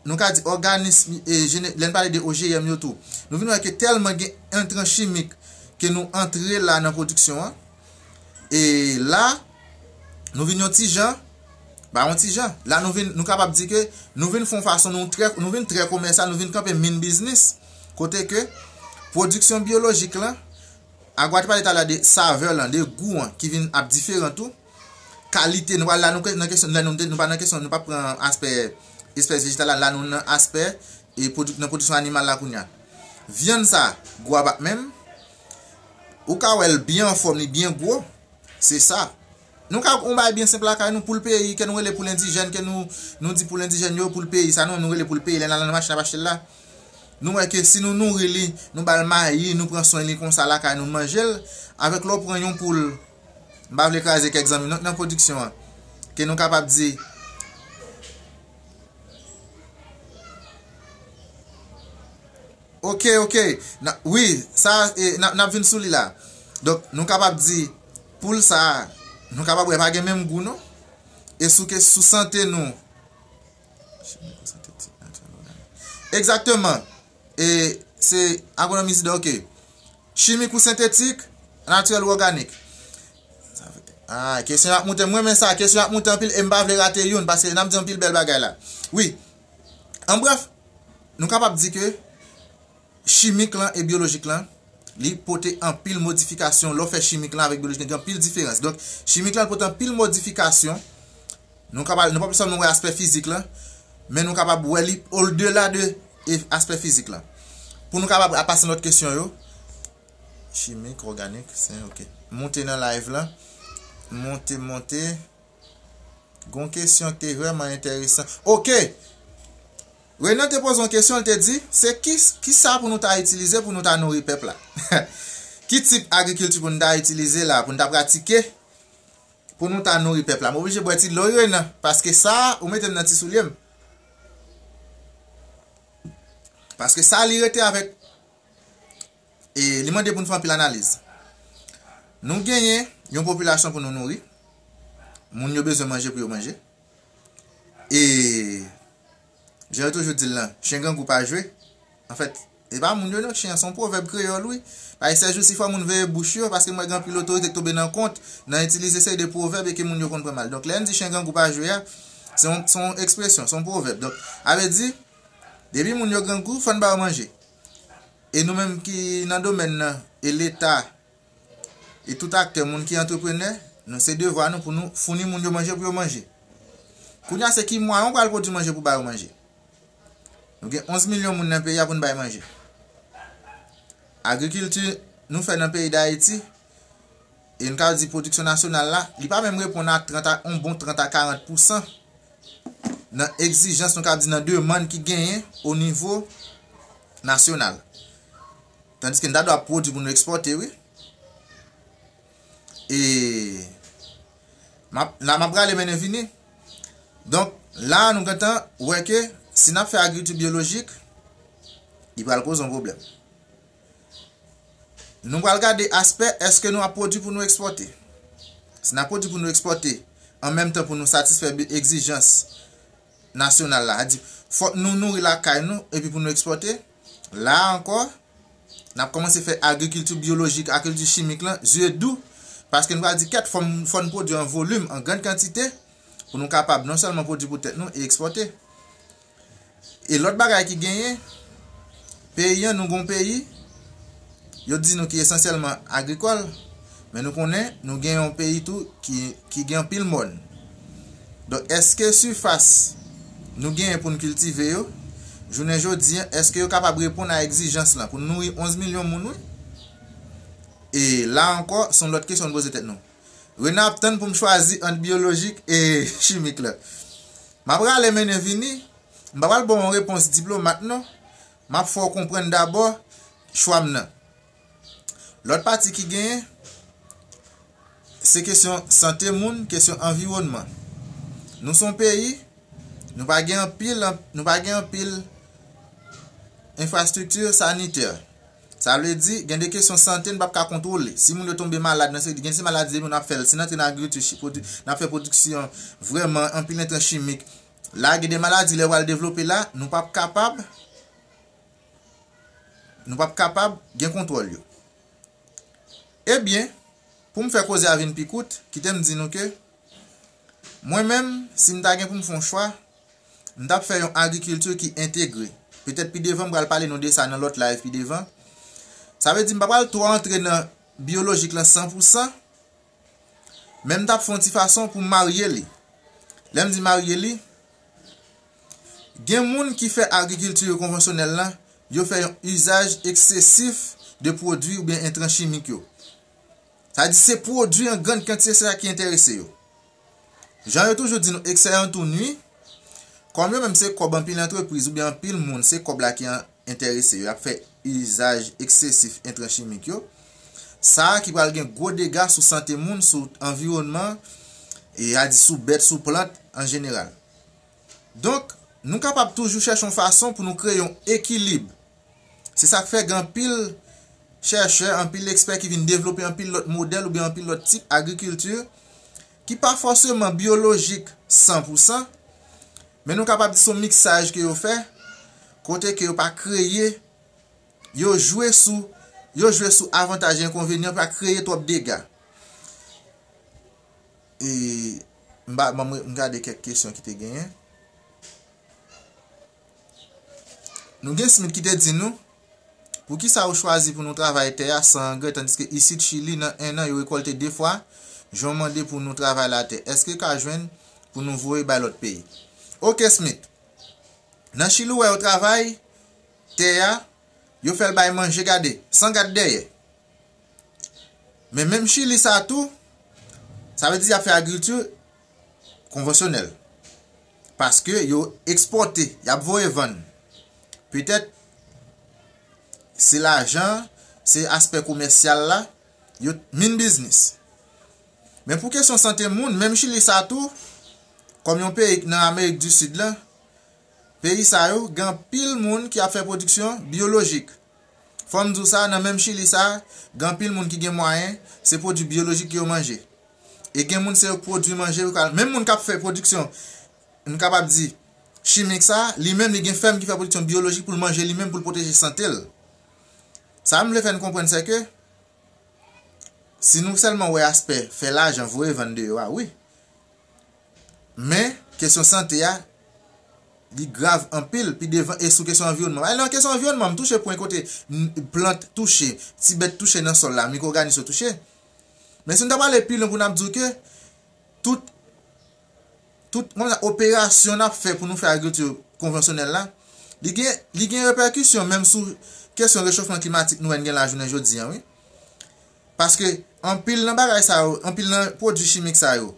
nou ka di òganis, e, jene-, lè n pale de O G M yo tou, nou vin wè ke tèlman gen entran chimik ke nou antre la nan pwodiksyon an. E la, nou vin yon ti jan, ba yon ti jan. La, nou vin, nou kapab di ke nou vin fè yon fason, nou trè, nou vin trè komèsyal, nou vin kanpe min biznis. Kote ke pwodiksyon biyolojik lan, Agwa te pale talè de savè lan, de gou an, ki vin ap diferan tou. Kalite, nou pa la, nou ke-, nan kesyon, lè nou, nou pa nan kesyon, nou pa pran aspè espès vejetal la, la nou nan aspè, e pwodui-, nan pwodiksyon animal la kounye a. Vyann sa, gou a pa t menm. Ou ka wè l byen anfòm, li byen gwo. Se sa. Nou ka yon bagay byen senp lakay nou, poul peyi, ke nou rele poul endijèn, ke nou, nou di poul endijèn yo, poul peyi, sa nou, nou rele poul peyi, lè n al nan mache n ap achte l la. Nou wè ke si nou nouri li, nou ba l mayi, nou pran swen li konsa lakay nou, n manje l, avèk lè w pran yon poul, m pa vle kraze kèk zanmi nou k nan pwodiksyon an, ke nou kapab di, oke, oke, na, wi, sa, e, n ap, n ap vin sou li la. Donk, nou kapab di, poul sa, nou kapab wè pa gen menm gou non. E sou ke, sou sante nou, Chimik ou sentetik, natirèl ou òganik. Egzakteman. E se agwonomi Zida, oke. Chimik ou sentetik, natirèl ou òganik. Ah, kesyon ap moute. Mwen renmen sa, kesyon ap moute anpil e m pa vle rate youn, paske n ap di anpil bèl bagay la. Wi. An brèf, nou kapab di ke chimik lan e byolojik lan, li pote anpil modifikasyon. Lè w fè chimik lan avèk byolojik lan, gen anpil diferans. Donk, chimik lan pote anpil modifikasyon. Nou kapab, nou pa sèlman wè aspè fizik lan, men nou kapab wè li odela de, e, aspè fizik lan. Pou nou kapab pase lòt kesyon yo. Chimik, òganik, sen, oke. Monte nan live lan. Monte, monte. Gon kesyon ki te vrèman enteresan. Oke! Renan te poze yon kesyon, li te di, se ki, ki sa pou nou ta itilize pou nou ta nouri pèp la? Ki tip agrikilti pou nou ta itilize la, pou nou ta pratike, pou nou ta nouri pèp la? M oblije bwè ti dlo wi, Renan, paske sa, ou mete m nan ti soulye m. Paske sa, li rete avèk E li mande pou n fè anpil analiz. Nou genyen yon popilasyon pou nou nouri. Moun yo bezwen manje pou yo manje. E jan yo toujou di l lan, chen grangou pa jwe. Anfèt, e pa moun yo non, chen an se yon pwovèb kreyòl wi. Paske sèjousi fò moun veye bouch yo, paske m wè gen anpil otorite k tonbe nan kont, nan itilize seri de pwovèb e ke moun yo konn pran mal. Donk lè n di chen grangou pa jwe a, se yon, se yon ekspresyon, se yon pwovèb. Donk, sa vle di, depi moun yo grangou, fò n ba yo manje. E nou menm ki nan domèn nan, e Leta, e tout aktè, moun ki antreprenè, nou se devwa nou pou nou founi moun yo manje pou yo manje. Kounye a se ki mwayen w pral pwodui manje pou ba yo manje. Nou gen onz milyon moun nan peyi a pou n bay manje. Agrikilti nou fè nan peyi Dayiti, e n ka di pwodiksyon nasyonal la, li pa menm reponn a trant a, yon bon trant a karant pousan nan egzijans, nou ka di nan demann ki genyen o nivo nasyonal. Tandiske n ta dwe ap pwodui pou nou ekspòte, wi. E m ap, la m ap rale mennen vini. Donk, la nou gentan wè ke si n ap fè agrikilti byolojik, li pral koze yon pwoblèm. Nou pral gade aspè, èske nou ap pwodui pou nou ekspòte? Si n ap pwodui pou nou ekspòte, an menm tan pou nou satisfè bi-, egzijans nasyonal la, sa di, fòk nou nouri lakay nou, epi pou nou ekspòte, la ankò, n ap kòmanse fè agrikilti byolojik, agrikilti chimik lan, zye dou, Paske nou pral di kèt, fò n, fò n pwodui an volim, an grann kantite, pou nou kapab non sèlman pwodui pou tèt nou e ekspòte. E lòt bagay ki genyen, peyi an, nou gon peyi, yo di nou ki esansyèlman agrikòl, men nou konnen nou gen yon peyi tou ki, ki gen anpil mòn. Donk, èske sifas nou genyen pou n kiltive yo, jounen jodi an, èske yo kapab reponn a egzijans lan pou n nouri onz milyon moun, wi? E la ankò, se yon lòt kesyon n poze tèt nou. Rena ap tann pou m chwazi ant byolojik e chimik la. M ap rale mennen vini, m pa pral ba w yon repons diplomat non, m ap fè w konprann dabò chwa m nan. Lòt pati ki genyen, se kesyon sante moun, kesyon anviwònman. Nou se yon peyi, nou pa gen anpil, nou pa gen anpil enfrastrikti sanitè. Sa vle di, gen de kesyon sante n p ap ka kontwole. Si moun yo tonbe malad nan se, gen se maladi depi n ap fè l, si n antre nan agrikilti, chi-, pwodui-, n ap fè pwodiksyon vrèman anpil entran chimik. La, gen de maladi lè yo pral devlope la, nou p ap kapab, nou p ap kapab gen kontwòl yo. Ebyen, pou m fè koze a vin pi kout, kite m di nou ke mwen menm, si m ta gen pou m fè yon chwa, m t ap fè yon agrikilti ki entegre. Petèt pi devan, m pral pale nou de sa nan lòt live pi devan. Sa vle di m pa pral twò antre nan byolojik lan san pou san, men m t ap fè yon ti fason pou m marye li. Lè m di marye li, gen moun ki fè agrikilti konvansyonèl lan, yo fè yon izaj eksesif de pwodui oubyen entran chimik yo. Sa di se pwodui an grann kantite, se sa ki enterese yo. Jan yo toujou di nou, eksè an tou nwi. Kòm yo menm se kòb anpil antrepriz oubyen anpil moun, se kòb la ki an-, enterese yo, y ap fè izaj eksesif entran chimik yo. Sa a ki pral gen gwo dega sou sante moun, sou anviwònman, e a di sou bèt, sou plant an jeneral. Donk, nou kapab toujou chèche yon fason pou nou kreye yon ekilib. Se sa k fè gen anpil chèchè, anpil ekspè ki vin devlope anpil lòt modèl oubyen anpil lòt tip agrikilti ki pa fòseman byolojik san pou san, men nou kapab di se yon miksaj ke yo fè, kote ke yo pa kreye, yo jwe sou, yo jwe sou avantaj e enkonvenyan, pa kreye twòp dega. E m pa, ban m, m gade kèk kesyon ki te genyen. Nou gen Smith ki te di nou, poukisa ou chwazi pou nou travay tè a san angrè, tandiske isit Chili, nan en an, yo rekòlte de fwa, jan w mande pou nou travay latè? Èske ka jwenn pou nou voye bay lòt peyi? Oke, Smith. Nan Chili, ou wè yo travay tè a, yo fè l bay manje, gade, san gad dèyè. Men menm Chili sa tou, sa vle di y ap fè agrikilti konvansyonèl. Paske yo ekspòte, y ap voye vann. Petèt, se lajan, se aspè komèsyal la, yo min biznis. Men pou kesyon sante moun, menm Chili sa tou, kòm yon peyi nan Amerik di Sid la, peyi sa yo, gen anpil moun ki ap fè pwodiksyon byolojik. Fò m di w sa, nan menm Chili sa, gen anpil moun ki gen mwayen, se pwodui byolojik ke yo manje. E gen moun se yo k pwodui manje yo ka, menm moun k ap fè pwodiksyon, nou kapab di, chimik sa, li menm li gen fèm ki fè pwodiksyon byolojik pou l manje li menm, pou l pwoteje sante l. Sa m vle fè n konprann se ke, si nou sèlman wè aspè fè lajan, voye vann deyò a, wi. Men, kesyon sante a, li grav anpil, pi devan, e sou kesyon anviwònman. Alè, nan kesyon anviwònman, m touche pwen kote n-, plant touche, ti bèt touche nan sòl la, mikwòganis yo touche. Men si n ta prale pi lwen pou n ap di w ke tout, tout, kòman, operasyon n ap fè pou nou fè agrikilti konvansyonèl la, li gen, li gen repèkisyon menm sou kesyon rechofman klimatik nou wè n gen la jounen jodi a, wi. Paske anpil nan bagay sa yo, anpil nan pwodui chimik sa yo,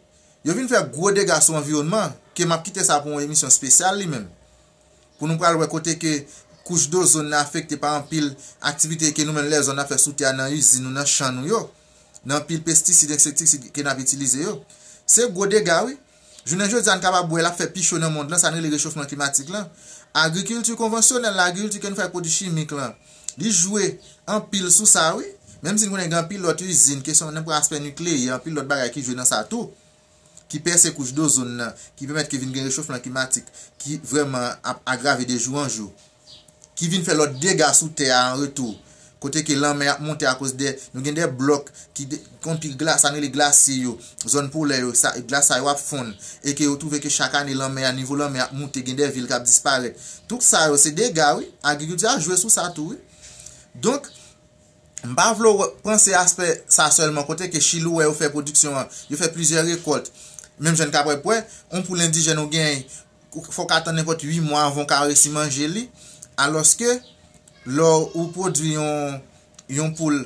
yo vin fè gwo dega sou anviwònman, ke m ap kite sa pou yon emisyon espesyal li menm. Pou nou pral wè kote ke kouch dozòn nan afekte pa anpil aktivite ke nou menm lèzòm n ap fè sou tè a, nan izin nou, nan chan nou yo, nan anpil pestisid, ensektisid ke n ap itilize yo. Se gwo dega, wi. Jounen jodi a, n kapab wè l ap fè pi cho nan mond lan, sa n rele rechofman klimatik lan. Agrikilti konvansyonèl la, agrikilti ke nou fè ak pwodui chimik lan, li jwe anpil sou sa, wi. Menm si n konnen gen anpil lòt izin, kesyon nan pou aspè nikleyè, anpil lòt bagay ki jwe nan sa tou, ki pèse kouch dozòn nan, ki pèmèt ke vin gen rechofman klimatik, ki vrèman ap agrave de jou an jou, ki vin fè lòt dega sou tè a an retou. kote ke lanmè ap monte akoz de, nou gen de blòk ki de, anpil glas, sa nou rele glasye yo, zòn polè yo, sa, glas sa yo ap fonn, e ke yo twouve ke chak ane lanmè a, nivo lanmè ap moute, gen de vil k ap disparèt. Tout sa yo, se dega, wi. Agrikilti a jwe sou sa tou, wi. Donk, m pa vle w panse aspè sa sèlman, kote ke chili w wè yo fè pwodiksyon an, yo fè plizyè rekòlt. Menm jan n ka pwè, yon poul endijèn ou genyen, fò w ka tann nenpòt uit mwa anvan w ka resi manje li. Alòske, lè w pwodui yon, yon poul,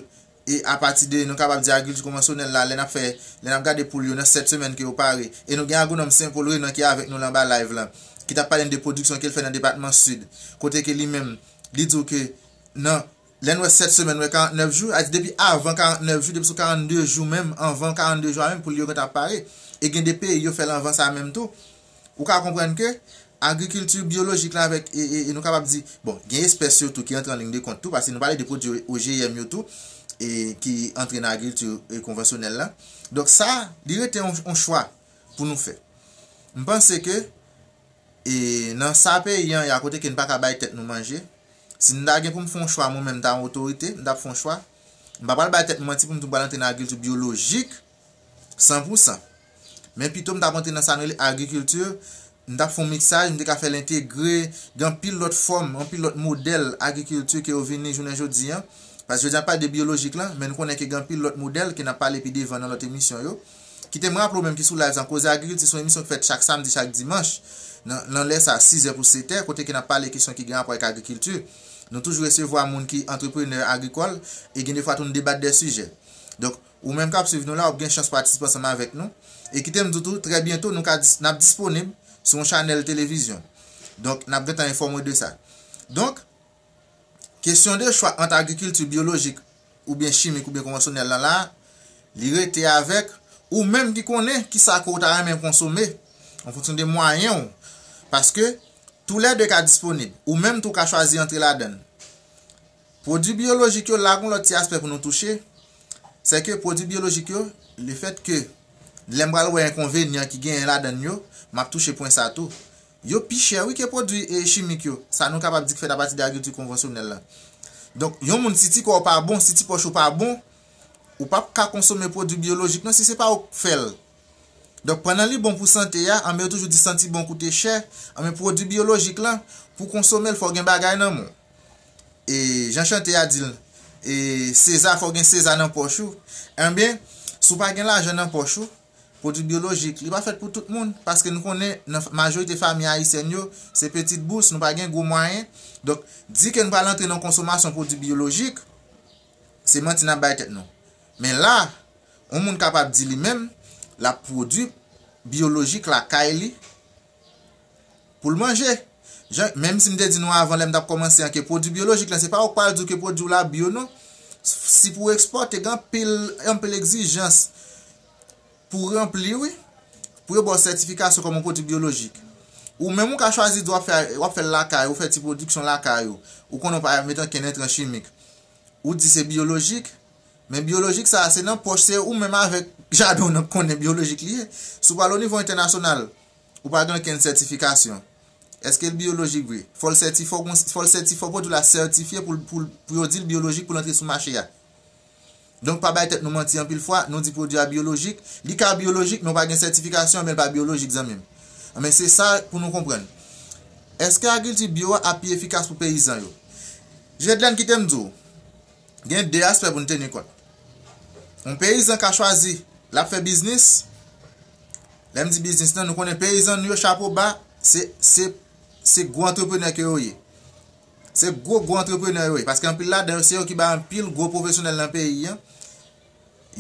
e apati de, nou kapab di, agrikilti konvansyonèl la, lè n ap fè, lè n ap gade poul yo nan sèt semèn ke yo pare. E nou gen agwonòm Sen Pòl Renan ki avèk nou la anba live lan, ki t ap pale n de pwodiksyon ke l fè nan depatman Sid, kote ke li menm, li di w ke nan, lè n wè sèt semèn, wè karannèf jou, a di depi avan karannèf jou, depi sou karannde jou menm, anvan karannde jou a menm, poul yo gentan ap pare. E gen de peyi yo fè l anvan sa menm tou. Ou ka konprann ke agrikilti byolojik la avèk, e, e, e nou kapab di, bon, gen espès yo tou ki antre an liy de kont tou, paske nou pale de pwodui O G M yo tou, e ki antre nan agrikilti, e, konvansyonèl la. Donk sa, li rete yon, yon chwa pou nou fè. M panse ke, e, nan sa peyi an ye a, kote ke n pa ka bay tèt nou manje, si n ta gen pou m fè yon chwa, mwen menm, m ta yon otorite, m t ap fè yon chwa. M pa pral bay tèt m manti pou m di m pral antre nan agrikilti byolojik, san pou san. Men pito m t ap antre nan sa nou rele agrikilti, m t ap fè yon miksaj, m te ka fè l entegre gen anpil lòt fòm, anpil lòt modèl agrikilti ke yo vini jounen jodi an. Paske jodi a n ap pale de byolojik lan, men nou konnen ke gen anpil lòt modèl ke n ap pale pi devan nan lòt emisyon yo. Kite m raple w menm ki sou live sa, Koze Agrikilti se yon emisyon ki fèt chak samdi, chak dimanch, nan, nan lè sa, sizè pou setè, kote ke n ap pale kesyon ki gen rapò avèk agrikilti. Nou toujou resevwa moun ki antreprenè agrikòl, e gen defwa tou nou debat de sijè. Donk, ou menm k ap swiv nou la, w ap gen chans patisipe ansanm avèk nou. E kite m di w tou, trè byento, nou ka dis-, n ap disponib sou yon chanèl televizyon. Donk, n ap gentan enfòme w de sa. Donk, kesyon de chwa ant agrikilti byolojik oubyen chimik oubyen konvansyonèl lan la, li rete avèk ou menm ki konnen kisa ke w ta renmen konsome, an fonksyon de mwayen w. Paske, toulède ka disponib. Ou menm tou ka chwazi antre ladan l. Pwodui byolojik yo, la gon lòt ti aspè pou nou touche, se ke pwodui byolojik yo, lefèt ke lè m pral wè enkonvenyan ki genyen ladan l yo, m ap touche pwen sa tou. Yo pi chè, wi, ke pwodui, e, chimik yo. Sa nou kapab di ki fèt apati de agrikilti konvansyonèl la. Donk, yon moun, si ti kò w pa bon, si ti pòch ou pa bon, ou p ap ka konsome pwodui byolojik non, si se pa ou k fè l. Donk, pandan li bon pou sante a, anben yo toujou di santi bon koute chè, anben pwodui byolojik lan, pou konsome l, fò w gen bagay nan men w. E jan chante a di l, e Seza, fò w gen Seza nan pòch ou. Anben, si w pa gen lajan nan pòch ou, pwodui byolojik, li pa fèt pou tout moun, paske nou konnen nan f-, majorite fanmi ayisyèn yo, se pitit bous, nou pa gen gwo mwayen. Donk, di ke nou pral antre nan konsomasyon pwodui byolojik, se manti n ap bay tèt nou. Men la, yon moun kapab di li menm, l ap pwodui byolojik lakay li, pou l manje. Jan, menm si m te di nou avan lè m t ap kòmanse an ke pwodui byolojik lan, se pa ou k pral di w ke pwodui w la byo non. Si pou w ekspòte, gen anpil, anpil egzijans pou w ranpli, wi. Pou yo ba w sètifikasyon kòm yon pwodui byolojik. Ou menm ou ka chwazi di w ap fè, w ap fè l lakay ou, fè ti pwodiksyon lakay ou. Ou konnen w pa met ankenn entran chimik. Ou di se byolojik, men byolojik sa a se nan pòch, se ou menm avèk jaden w nan k konnen byolojik li ye. Si w pral o nivo entènasyonal, ou pa gen okenn sètifikasyon. Èske l byolojik vre? Fò l sèti-, fò gon, fò l sèti-, fò pwodui la sètifye pou l, pou l, pou yo di l byolojik pou l antre sou mache a. Donk, pa bay tèt nou manti anpil fwa, nou di pwodui a byolojik, li ka byolojik, men w pa gen sètifikasyon, men l pa byolojik, zanmi m. Men se sa pou nou konprann. Èske agrikilti byo a ap pi efikas pou peyizan yo? Jedlèn, kite m di w, gen de aspè pou n teni kont. Yon peyizan ka chwazi, l ap fè biznis. Lè m di biznis lan, nou konnen peyizan nou yo, chapo ba, se, se, se gwo antreprenè ke yo ye. Se gwo, gwo antreprenè yo ye. Paske anpil ladan yo, se yo ki bay anpil gwo pwofesyonèl nan peyi an.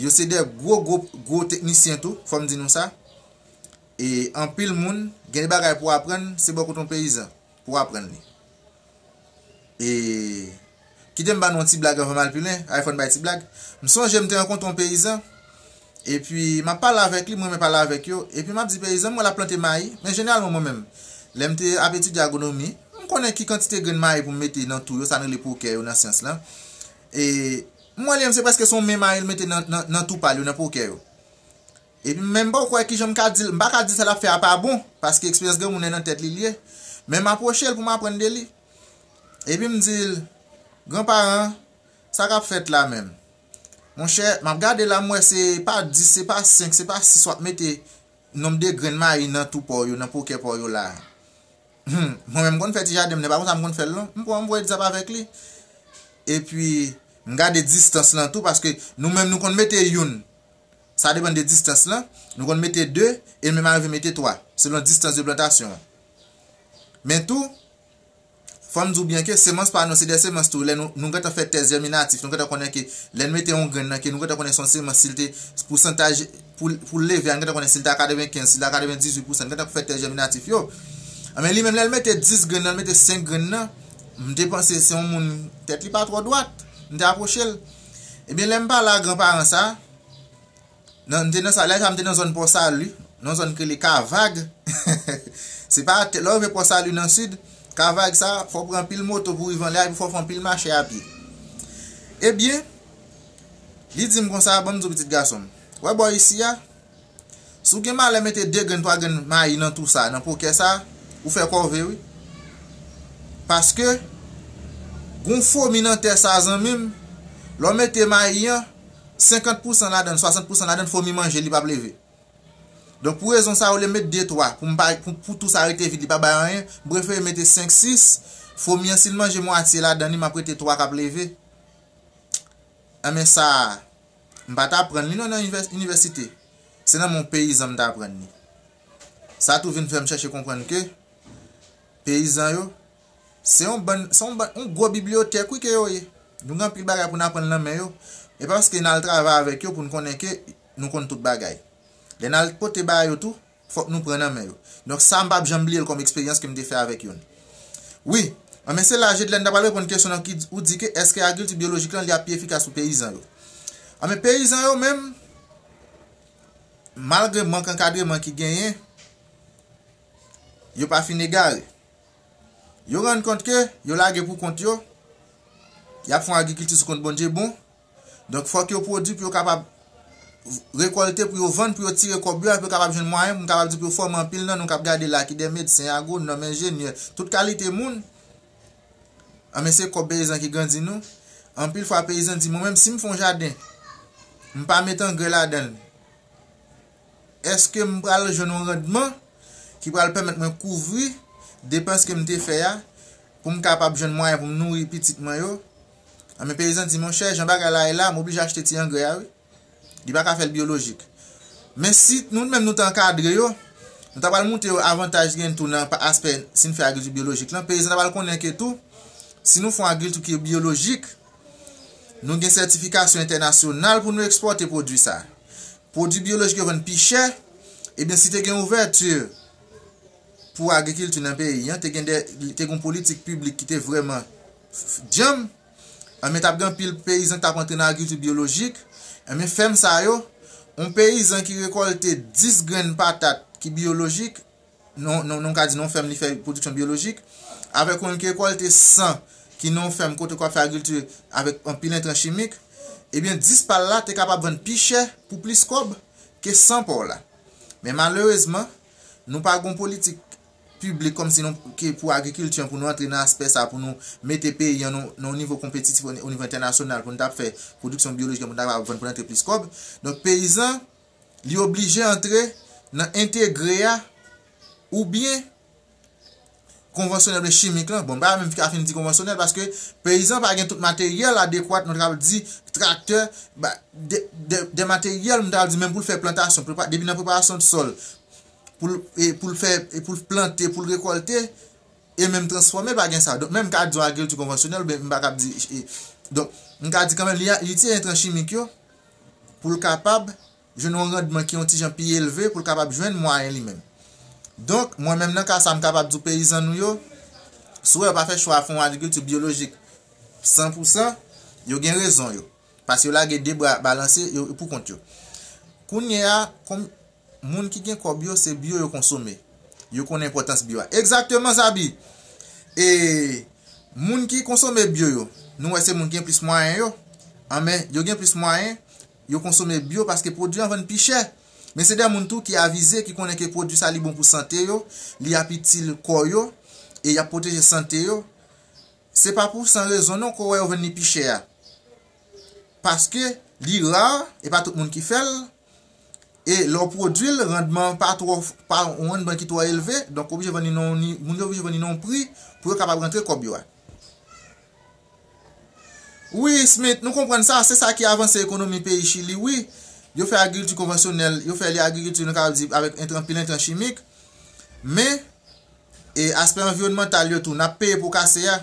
Yo se de gwo, gwo, gwo teknisyen tou, fò m di nou sa. E anpil moun, gen de bagay pou aprann, se bò kote yon peyizan pou aprann li. E kite m ba nou yon ti blag anvan m al pi lwen, ay fò n bay ti blag. M sonje m te rankontre yon peyizan, epi m ap pale avèk li, m renmen pale avèk yo, epi m ap di peyizan, m wè l ap plante mayi, men jeneralman mwen menm, lè m te ap etidye agwonomi, m konnen ki kantite grenn mayi pou m mete nan tou yo, sa n rele pokè yo nan syans lan. E m wè li menm se prèske se yon men mayi l mete nan, nan, nan tou pa l yo, nan pokè yo. Epi m menm pa kwè kijan m ka di l, m pa ka di sa l ap fè a pa bon, paske eksperyans granmoun nan nan tèt li l ye. Men m apwoche l pou m aprann de li. Epi m di l, granparan, Sa k ap fèt la menm? Monchè, m ap gade la, m wè se pa dis, se pa senk, se pa sis w ap mete nonb de grenn mayi nan tou pa w yo, nan pokè pa w yo la. Hmm, mwen menm m konn fè ti jaden m, men pa konsa m konn fè l non. M pran, m voye dizab avèk li. Epi, m gade distans lan tou, paske nou menm nou konn mete youn. Sa depann de distans lan. Nou konn mete de, e nou menm arive mete twa, selon distans de plantasyon an. Men tou, fò m di w byen ke semans pa nou, se de semans tou. Lè nou, nou gentan fè tès jèminatif, nou gentan konnen ke lè n mete yon grenn nan, ke nou gentan konnen se yon semans, si l te, pousantaj pou, pou l leve a, nou gentan konnen si l te a katrevenkenz, si l te a katrevendizuit pousan, nou gentan fè tès jèminatif yo. Anben, li menm, lè l mete dis grenn nan, l mete senk grenn nan, m te panse se yon moun, tèt li pa twò dwat, m te apwoche l. Ebyen, lè m pale a granparan sa, nan, m te nan sa, lè sa, m te nan zòn Pò Sali, nan zòn ki rele Kavag. Se pa tè, lè w rive Pò Sali nan sid, Kavag sa, fò w pran anpil moto pou rive anlè a, epi fò w fè anpil mache a pye. Ebyen, li di m konsa, "Ban m di w, pitit gason m. Wè bò isi a, si w gen malè mete de grenn, twa grenn mayi nan tou sa, nan pokè sa, ou fè kòve wi. Paske, gon fomi nan tè sa, zanmi m, lè w mete mayi an, senkant pousan ladan l, swasant pousan ladan l, fomi manje, li p ap leve. Donk, pou rezon sa, olye m met de, twa, pou m pa, pou, pou tou sa rete vid, li pa bay anyen, m prefere mete senk, sis, fomi an, si l manje mwatye ladan li, m ap rete twa k ap leve." Anben sa, m pa t aprann li non nan inivè-, inivèsite. Se nan men yon peyizan m t aprann li. Sa tou vin fè m chèche konprann ke peyizan yo, se yon bann, se yon bann, yon gwo bibliyotèk wi ke yo ye. Nou gen anpil bagay pou n aprann nan men yo. E pa paske n al travay avèk yo pou n konnen ke nou konn tout bagay. Lè n al pote ba yo tou, fòk nou pran nan men yo. Donk sa, m p ap janm bliye l kòm eksperyans ke m te fè avèk youn. Wi, anben se la, Jedlèn, ta pral reponn kesyon nan ki, ou di ke èske agrikilti byolojik lan, li ap pi efikas pou peyizan yo? Anben peyizan yo menm, malgre mank ankadreman ki genyen, yo pa fin egare. Yo rann kont ke yo lage pou kont yo, y ap fè yon agrikilti sou kont Bondye bon. Donk, fòk yo pwodui pou yo kapab rekòlte, pou yo vann, pou yo tire kòb yo a, pou yo kapab jwenn mwayen, pou m kapab di pou yo fòme anpil nan nou k ap gade la, ki de medsen, agwonòm, enjenyè, tout kalite moun. Anben, se kòb peyizan ki grandi nou. Anpil fwa, peyizan di, "Mwen menm, si m fè yon jaden, m pa met angrè ladan l, èske m pral jwenn yon randman ki pral pèmèt mwen kouvri depans ke m te fè a, pou m kapab jwenn mwayen pou m nouri pitit mwen yo?" Anben, peyizan di, "Monchè, jan bagay la ye la, m oblije achte ti angrè a, wi. Li pa ka fè l byolojik." Men si nou menm nou te ankadre yo, nou ta pral montre yo avantaj ki gen tou nan pa-, aspè si n fè agrikilti byolojik lan. Peyizan ta pral konnen ke tou, si nou fè yon agrikilti ki byolojik, nou gen sètifikasyon entènasyonal pou nou ekspòte pwodui sa. Pwodui byolojik yo vann pi chè, ebyen si te gen ouvèti pou agrikilti nan peyi an, te gen de, te gen yon politik piblik ki te vrèman f-, f-, djanm, anben t ap gen anpil peyizan ki t ap antre nan agrikilti byolojik. Anben fèm sa yo, yon peyizan ki rekòlte dis grenn patat ki byolojik, non, non, non ka di non fèm li fè pwodiksyon byolojik, avèk yon ki rekòlte san ki non fèm kote k ap fè agrikilti avèk anpil entran chimik, ebyen dis pa l la te kapab vann pi chè pou plis kòb ke san pa w la. Men malerezman, nou pa gen yon politik piblik kòmsi non, ke pou agrikilti an, pou nou antre nan aspè sa, pou nou mete peyi an nan, nan yon nivo konpetitif o, o nivo entènasyonal, pou nou ta fè pwodiksyon byolojik an, pou nou ta vann, pou nou antre plis kòb. Donk, peyizan, li oblije antre nan entegre a, oubyen konvansyonèl oubyen chimik lan. Bon, m pa menm ka fin di konvansyonèl, paske peyizan pa gen tout materyèl adekwat, nou ta di traktè, ba, de, de, de materyèl, nou ta di menm pou l fè plantasyon, prepa-, depi nan preparasyon de sòl, pou l, e pou l fè, e pou l plante, pou l rekòlte, e menm transfòme, pa gen sa. Donk, menm m ka di yon agrikilti konvansyonèl, oubyen m pa kab di, e, donk, m ka di kanmenm, li, li itilize entran chimik yo pou l kapab jwenn yon randman ki yon ti jan pi elve pou l kapab jwenn mwayen li menm. Donk, mwen menm nan ka sa, m kapab di w peyizan nou yo, si w wè yo pa fè chwa fè yon agrikilti byolojik san pou san, yo gen rezon yo. Paske yo lage de bra balanse, yo pou kont yo. Kounye a, kòm moun ki gen kòb yo, se byo yo konsome. Yo konnen enpòtans byo a. Egzakteman, Zabi. E moun ki konsome byo yo, nou wè se moun ki gen plis mwayen yo. Anben, yo gen plis mwayen, yo konsome byo paske pwodui an vann pi chè. Men se de moun tou ki avize, ki konnen ke pwodui sa li bon pou sante yo, li ap itil kò yo, e y ap pwoteje sante yo. Se pa pou san rezon non ke w wè yo vann li pi chè a. paske li ra, e pa tout moun ki fè l, e lè w pwodui l, randman pa twò, pa yon randman ki twò elve, donk oblije vann li nan yon ni-, moun yo oblije vann li nan yon pri pou yo kapab rantre kòb yo a. Wi, Smith, nou konprann sa, se sa ki avanse ekonomi peyi Chili, wi. Yo fè agrikilti konvansyonèl, yo fè li agrikilti, nou kapab di, avèk entran, anpil entran chimik. Men, e aspè anviwònmantal yo tou, n ap peye pou kase a.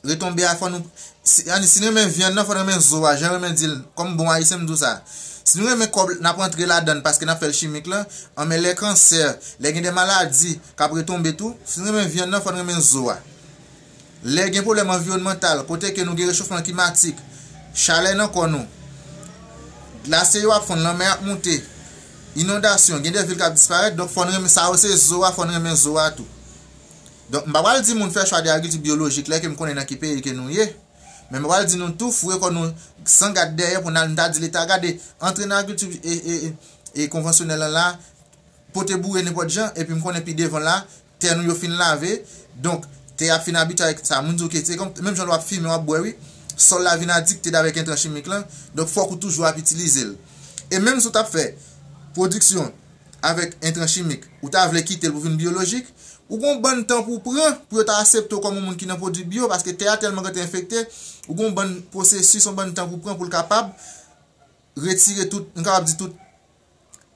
Retonbe a, fò nou, si, ann, si n renmen vyann nan, fò n renmen zo a, jan renmen di l, kòm bon ayisyen m di w sa. Si nou renmen kòb, n ap rantre ladan l paske n ap fè l chimik lan, anben lè kansè, lè gen de maladi k ap retonbe tou, si n renmen vyann nan, fò n renmen zo a. Lè gen pwoblèm anviwònmantal, kote ke nou gen rechofman klimatik, chalè nan kò nou, glase yo ap fonn, lanmè ap moute, inondasyon, gen de vil k ap disparèt, donk fò n renmen sa yo, se zo a, fò n renmen zo a tou. Donk, m pa pral di moun fè chwa de agrikilti byolojik lè ke m konnen nan ki peyi ke nou ye, men m pral di nou tou foure kò nou san gad dèyè pou n al, n ta di Leta, gade, antre nan agrikilti e, e, e, e konvansyonèl lan la, pote boure nenpòt jan, epi m konnen pi devan la, tè nou yo fin lave, donk tè a fin abitye avèk sa. Moun di w ke se kòm, menm jan lè w ap fimen, w ap bwè, wi, sòl la vin adikte avèk entran chimik lan, donk fòk ou toujou ap itilize l. E menm si w t ap fè pwodiksyon avèk entran chimik, ou ta vle kite l pou vin byolojik, ou gon bann tan pou w pran pou yo ta aksepte w kòm yon moun ki nan pwodui byo, paske tè a tèlman gentan enfekte, ou gon bann pwosesis, yon bann tan pou w pran pou l kapab retire tout, nou kapab di tout,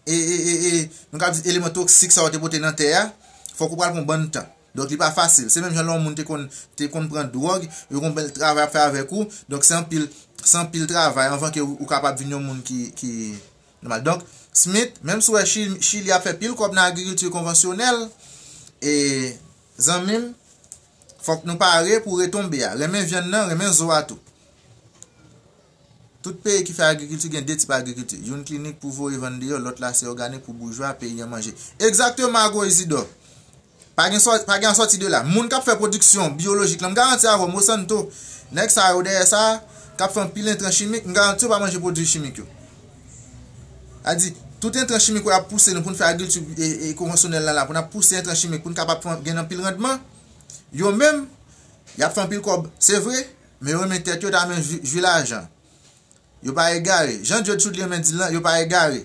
e, e, e, e, nou kapab di eleman toksik sa yo te pote nan tè a, fòk ou pral pran bann tan. Donk, li pa fasil. Se menm jan lè yon moun te konn, te konn pran dwòg, yo gon bèl travay ap fè avèk ou. Donk, se anpil, se anpil travay anvan ke ou, ou kapab vin yon moun ki, ki nòmal. Donk, Smith, menm si w wè Chi-, Chili ap fè pil kòb nan agrikilti konvansyonèl, e, zanmi m, fòk nou pare pou retonbe a. Renmen vyann nan, renmen zo a tou. Tout peyi ki fè agrikilti gen de tip agrikilti. Youn klinik pou voye vann deyò, lòt la se òganik pou boujwa peyi an manje. Egzakteman, Ago Isidò. Pa gen sò-, pa gen sòti de la. Moun k ap fè pwodiksyon byolojik lan, m garanti avè w, Monsanto, nèg sa yo dèyè sa, k ap fè anpil entran chimik, m garanti yo pa manje pwodui chimik yo. A di, tout entran chimik yo ap pouse nou pou n fè agrikilti, e, e, konvansyonèl la, la, pou n ap pouse entran chimik, pou n kapab fè, gen anpil randman, yo menm, y ap fè anpil kòb, se vre, men yo renmen tèt yo, ta renmen jwi, jwi lajan. Yo pa egare. Jan Joe Trudeau renmen di l lan, yo pa egare.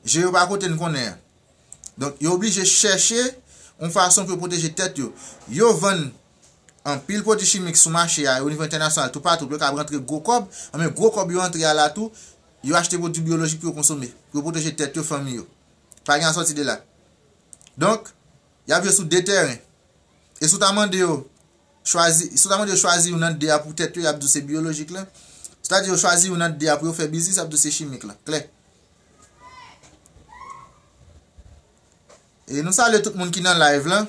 Je yo pa kote n konnen an. Donk, yo oblije chèche yon fason pou yo pwoteje tèt yo. Yo vann anpil pwodui chimik sou mache a, o nivo entènasyonal, toupatou, pou yo kapab rantre gwo kòb. Anben, gwo kòb yo antre a la tou, yo achte pwodui byolojik pou yo konsome, pou yo pwoteje tèt yo, fanmi yo. Pa gen asòti de la. Donk, y ap jwe sou de tèren. E si w ta mande yo chwazi, si w ta mande yo chwazi youn nan de a pou tèt yo, y ap di w se byolojik lan. Si w ta di yo chwazi youn nan de a pou yo fè biznis, y ap di w se chimik lan. Klè. E nou salye tout moun ki nan live lan.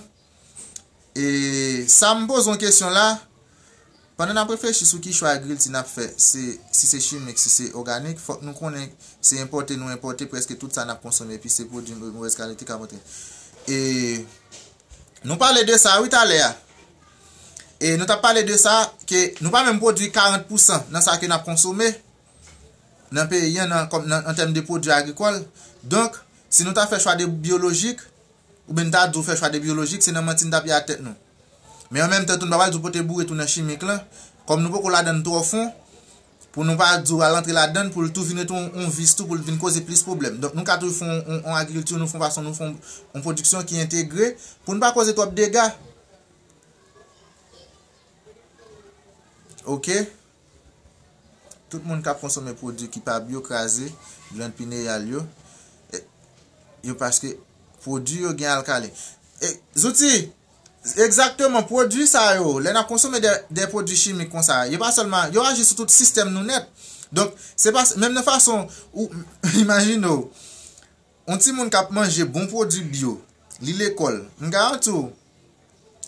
E sa m poze yon kesyon la, pandan n ap reflechi sou ki chwa agrikilti n ap fè, se, si se chimik, si se òganik, fòk nou konnen se enpòte nou enpòte prèske tout sa n ap konsome, epi se pwodui mo-, movèz kalite k ap antre. E nou pale de sa, wi, talè a. E nou t ap pale de sa, ke nou pa menm pwodui karant pousan nan sa ke n ap konsome nan peyi an, nan, kòm nan, an tèm de pwodui agrikòl. Donk, si nou ta fè chwa de byolojik, oubyen n ta di w fè chwa de byolojik, se nan manti n t ap ye a tèt nou. Men an menm tan tou, n pa pral di w pote boure tou nan chimik lan, kòm nou poko ladan l twò fon, pou nou pa di w al antre ladan l, pou l tou vin ret yon, yon vis tou, pou l vin koze plis pwoblèm. Donk, nou ka toujou fè yon, yon, yon agrikilti, nou fè yon fason, nou fè yon, yon pwodiksyon ki entegre, pou n pa koze twòp dega. Oke? Tout moun k ap konsome pwodui ki pa byo kraze glann pineyal yo. E, yo paske pwodui yo gen alkalin. E, Zouti, egzakteman, pwodui sa yo, lè n ap konsome de, de pwodui chimik konsa, yo pa sèlman, yo aji sou tout sistèm nou nèt. Donk, se pa, menm nan fason ou, imajine w, yon timoun k ap manje bon pwodui byo, li lekòl, m garanti w,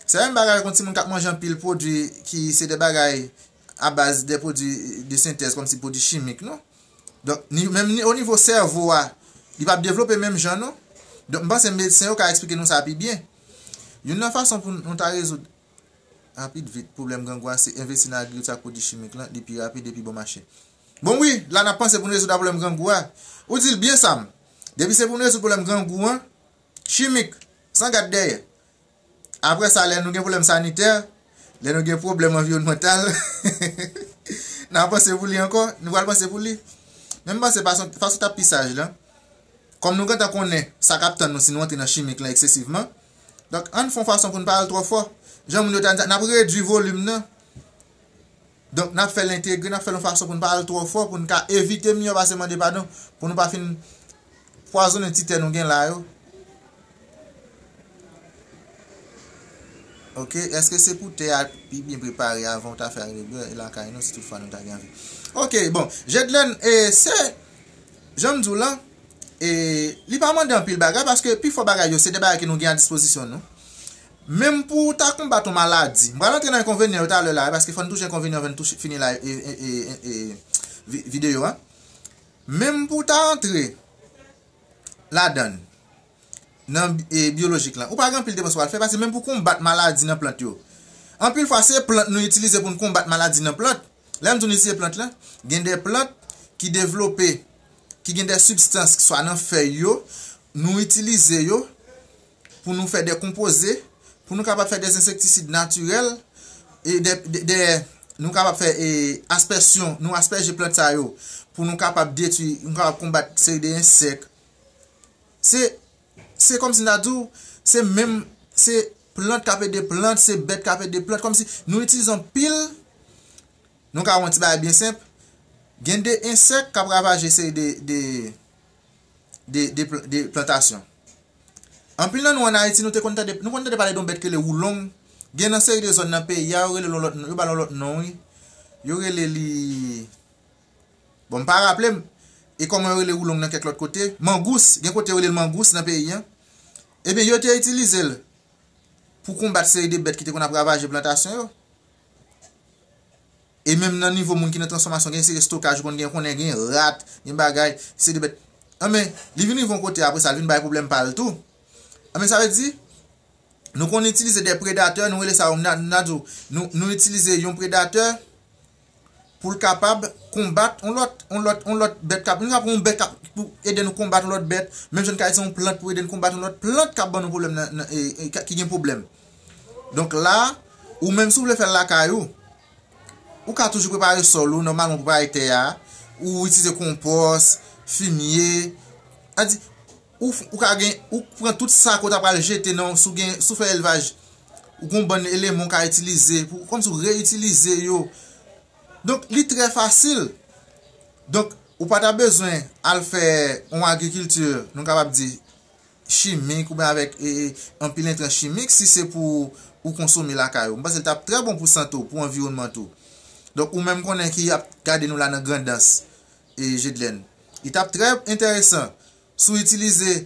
se menm bagay avèk yon timoun k ap manje anpil pwodui ki se de bagay a baz de pwodui de sentèz, kòmsi pwodui chimik, non? Donk, ni, menm ni, o nivo sèvo a, li p ap devlope menm jan, non? Donk, m panse medsen yo ka eksplike nou sa pi byen. Youn nan fason pou nou ta rezoud rapid vit pwoblèm grangou a, se envesti nan agrikilti ak pwodui chimik lan, li pi rapid e pi bon mache. Bon, wi, la n ap panse pou n rezoud pwoblèm grangou a. Ou di l byen, Sam. Depi se pou n rezoud pwoblèm grangou an, chimik, san gad dèyè. Apre sa, lè nou gen pwoblèm sanitè, lè nou gen pwoblèm anviwònmantal, N a panse pou li ankò, nou pral panse pou li. Men m panse fason, fason t ap pi saj lan. Kòm nou gentan konnen sa k ap tann nou si nou antre nan chimik lan eksesivman, donk, ann fè yon fason pou n pa al twò fò. Jan moun yo ta di, n ap redui volim nan. Donk, n ap fè l entegre, n ap fè l yon fason pou n pa al twò fò, pou n ka evite m yo pase mande padon, pou nou pa fin pwazonnen ti tè nou gen la yo. Ok, èske se pou tè a pi byen prepare avan w ta fè agrikulti lakay nou, si toutfwa nou ta gen anvi? Ok, bon, Jedlen, e, se, jan m di w lan, e, li pa mande anpil bagay, paske pifò bagay yo, se de bagay ke nou gen a dispozisyon nou. Menm pou w ta konbat yon maladi, m pral antre nan enkonvenyan yo talè la, paske fò n touche enkonvenyan anvan n touche, fini la, e, e, e, e, e, vi-, videyo a. Menm pou w ta antre ladan l, nan, e, byolojik lan, ou pa gen anpil depans w al fè, paske menm pou konbat maladi nan plant yo, anpil fwa se plant nou itilize pou n konbat maladi nan plant. Lè m di nou itilize plant lan, gen de plant ki devlope, ki gen de sibstans, swa nan fèy yo, nou itilize yo pou nou fè de konpoze, pou nou kapab fè de ensektisid natirèl, e de, de, de, nou kapab fè, e, aspèsyon, nou aspèje plant sa yo, pou nou kapab detwi, nou kapab konbat seri de ensèk. Se, se kòmsi m ta di w, se menm, se plant k ap ede plant, se bèt k ap ede plant, kòmsi nou itilize anpil, nou ka wè yon ti bagay byen senp, gen de ensèk k ap ravaje seri de, de, de, de pl-, de plantasyon. Anpil nan nou ann Ayiti, nou te konn tande, nou konn tande pale de yon bèt ki rele woulong. Gen nan seri de zòn nan peyi a, yo rele l yon lòt, yo ba l yon lòt non, wi. Yo rele li, bon, m pa raple m. E kòman yo rele woulong nan kèk lòt kote? Mangous, gen kote yo rele l mangous nan peyi a. Ebyen, yo te itilize l pou konbat seri de bèt ki te konn ap ravaje plantasyon yo. E menm nan nivo moun ki nan transfòmasyon, gen seri estokaj, ou konn gen, konnen gen rat, gen bagay, seri de bèt. Anben, li vin rive yon kote apre sa, li vin bay pwoblèm pa l tou. Anben, sa vle di, nou konn itilize de predatè, nou rele sa, n a, n a di w, nou, nou itilize yon predatè pou l kapab konbat yon lòt, yon lòt, yon lòt bèt k ap, nou ka pran yon bèt k ap, pou ede nou konbat yon lòt bèt, menm jan n ka itilize yon plant pou ede n konbat yon lòt plant k ap ban nou pwoblèm nan, nan, e, e, ki gen pwoblèm. Donk la, ou menm si w vle fè l lakay ou, ou ka toujou prepare sòl ou, nòmalman ou prepare tè a, ou itilize konpòs, fimye, sa di, ou, ou ka gen, ou pran tout sa ke w ta pral jete nan, si w gen, si w fè elvaj, ou gen yon bann eleman w ka itilize, pou, kòmsi w reyitilize yo. Donk, li trè fasil. Donk, ou pa ta bezwen al fè yon agrikilti, nou kapab di, chimik oubyen avèk, e, e, anpil entran chimik si se pou ou konsome lakay ou. M panse l t ap trè bon pou sante w, pou anviwònman tou. Donk, ou menm konnen ki ap gade nou la nan Grandans, e, Jedlèn. Li t ap trè enteresan si w itilize,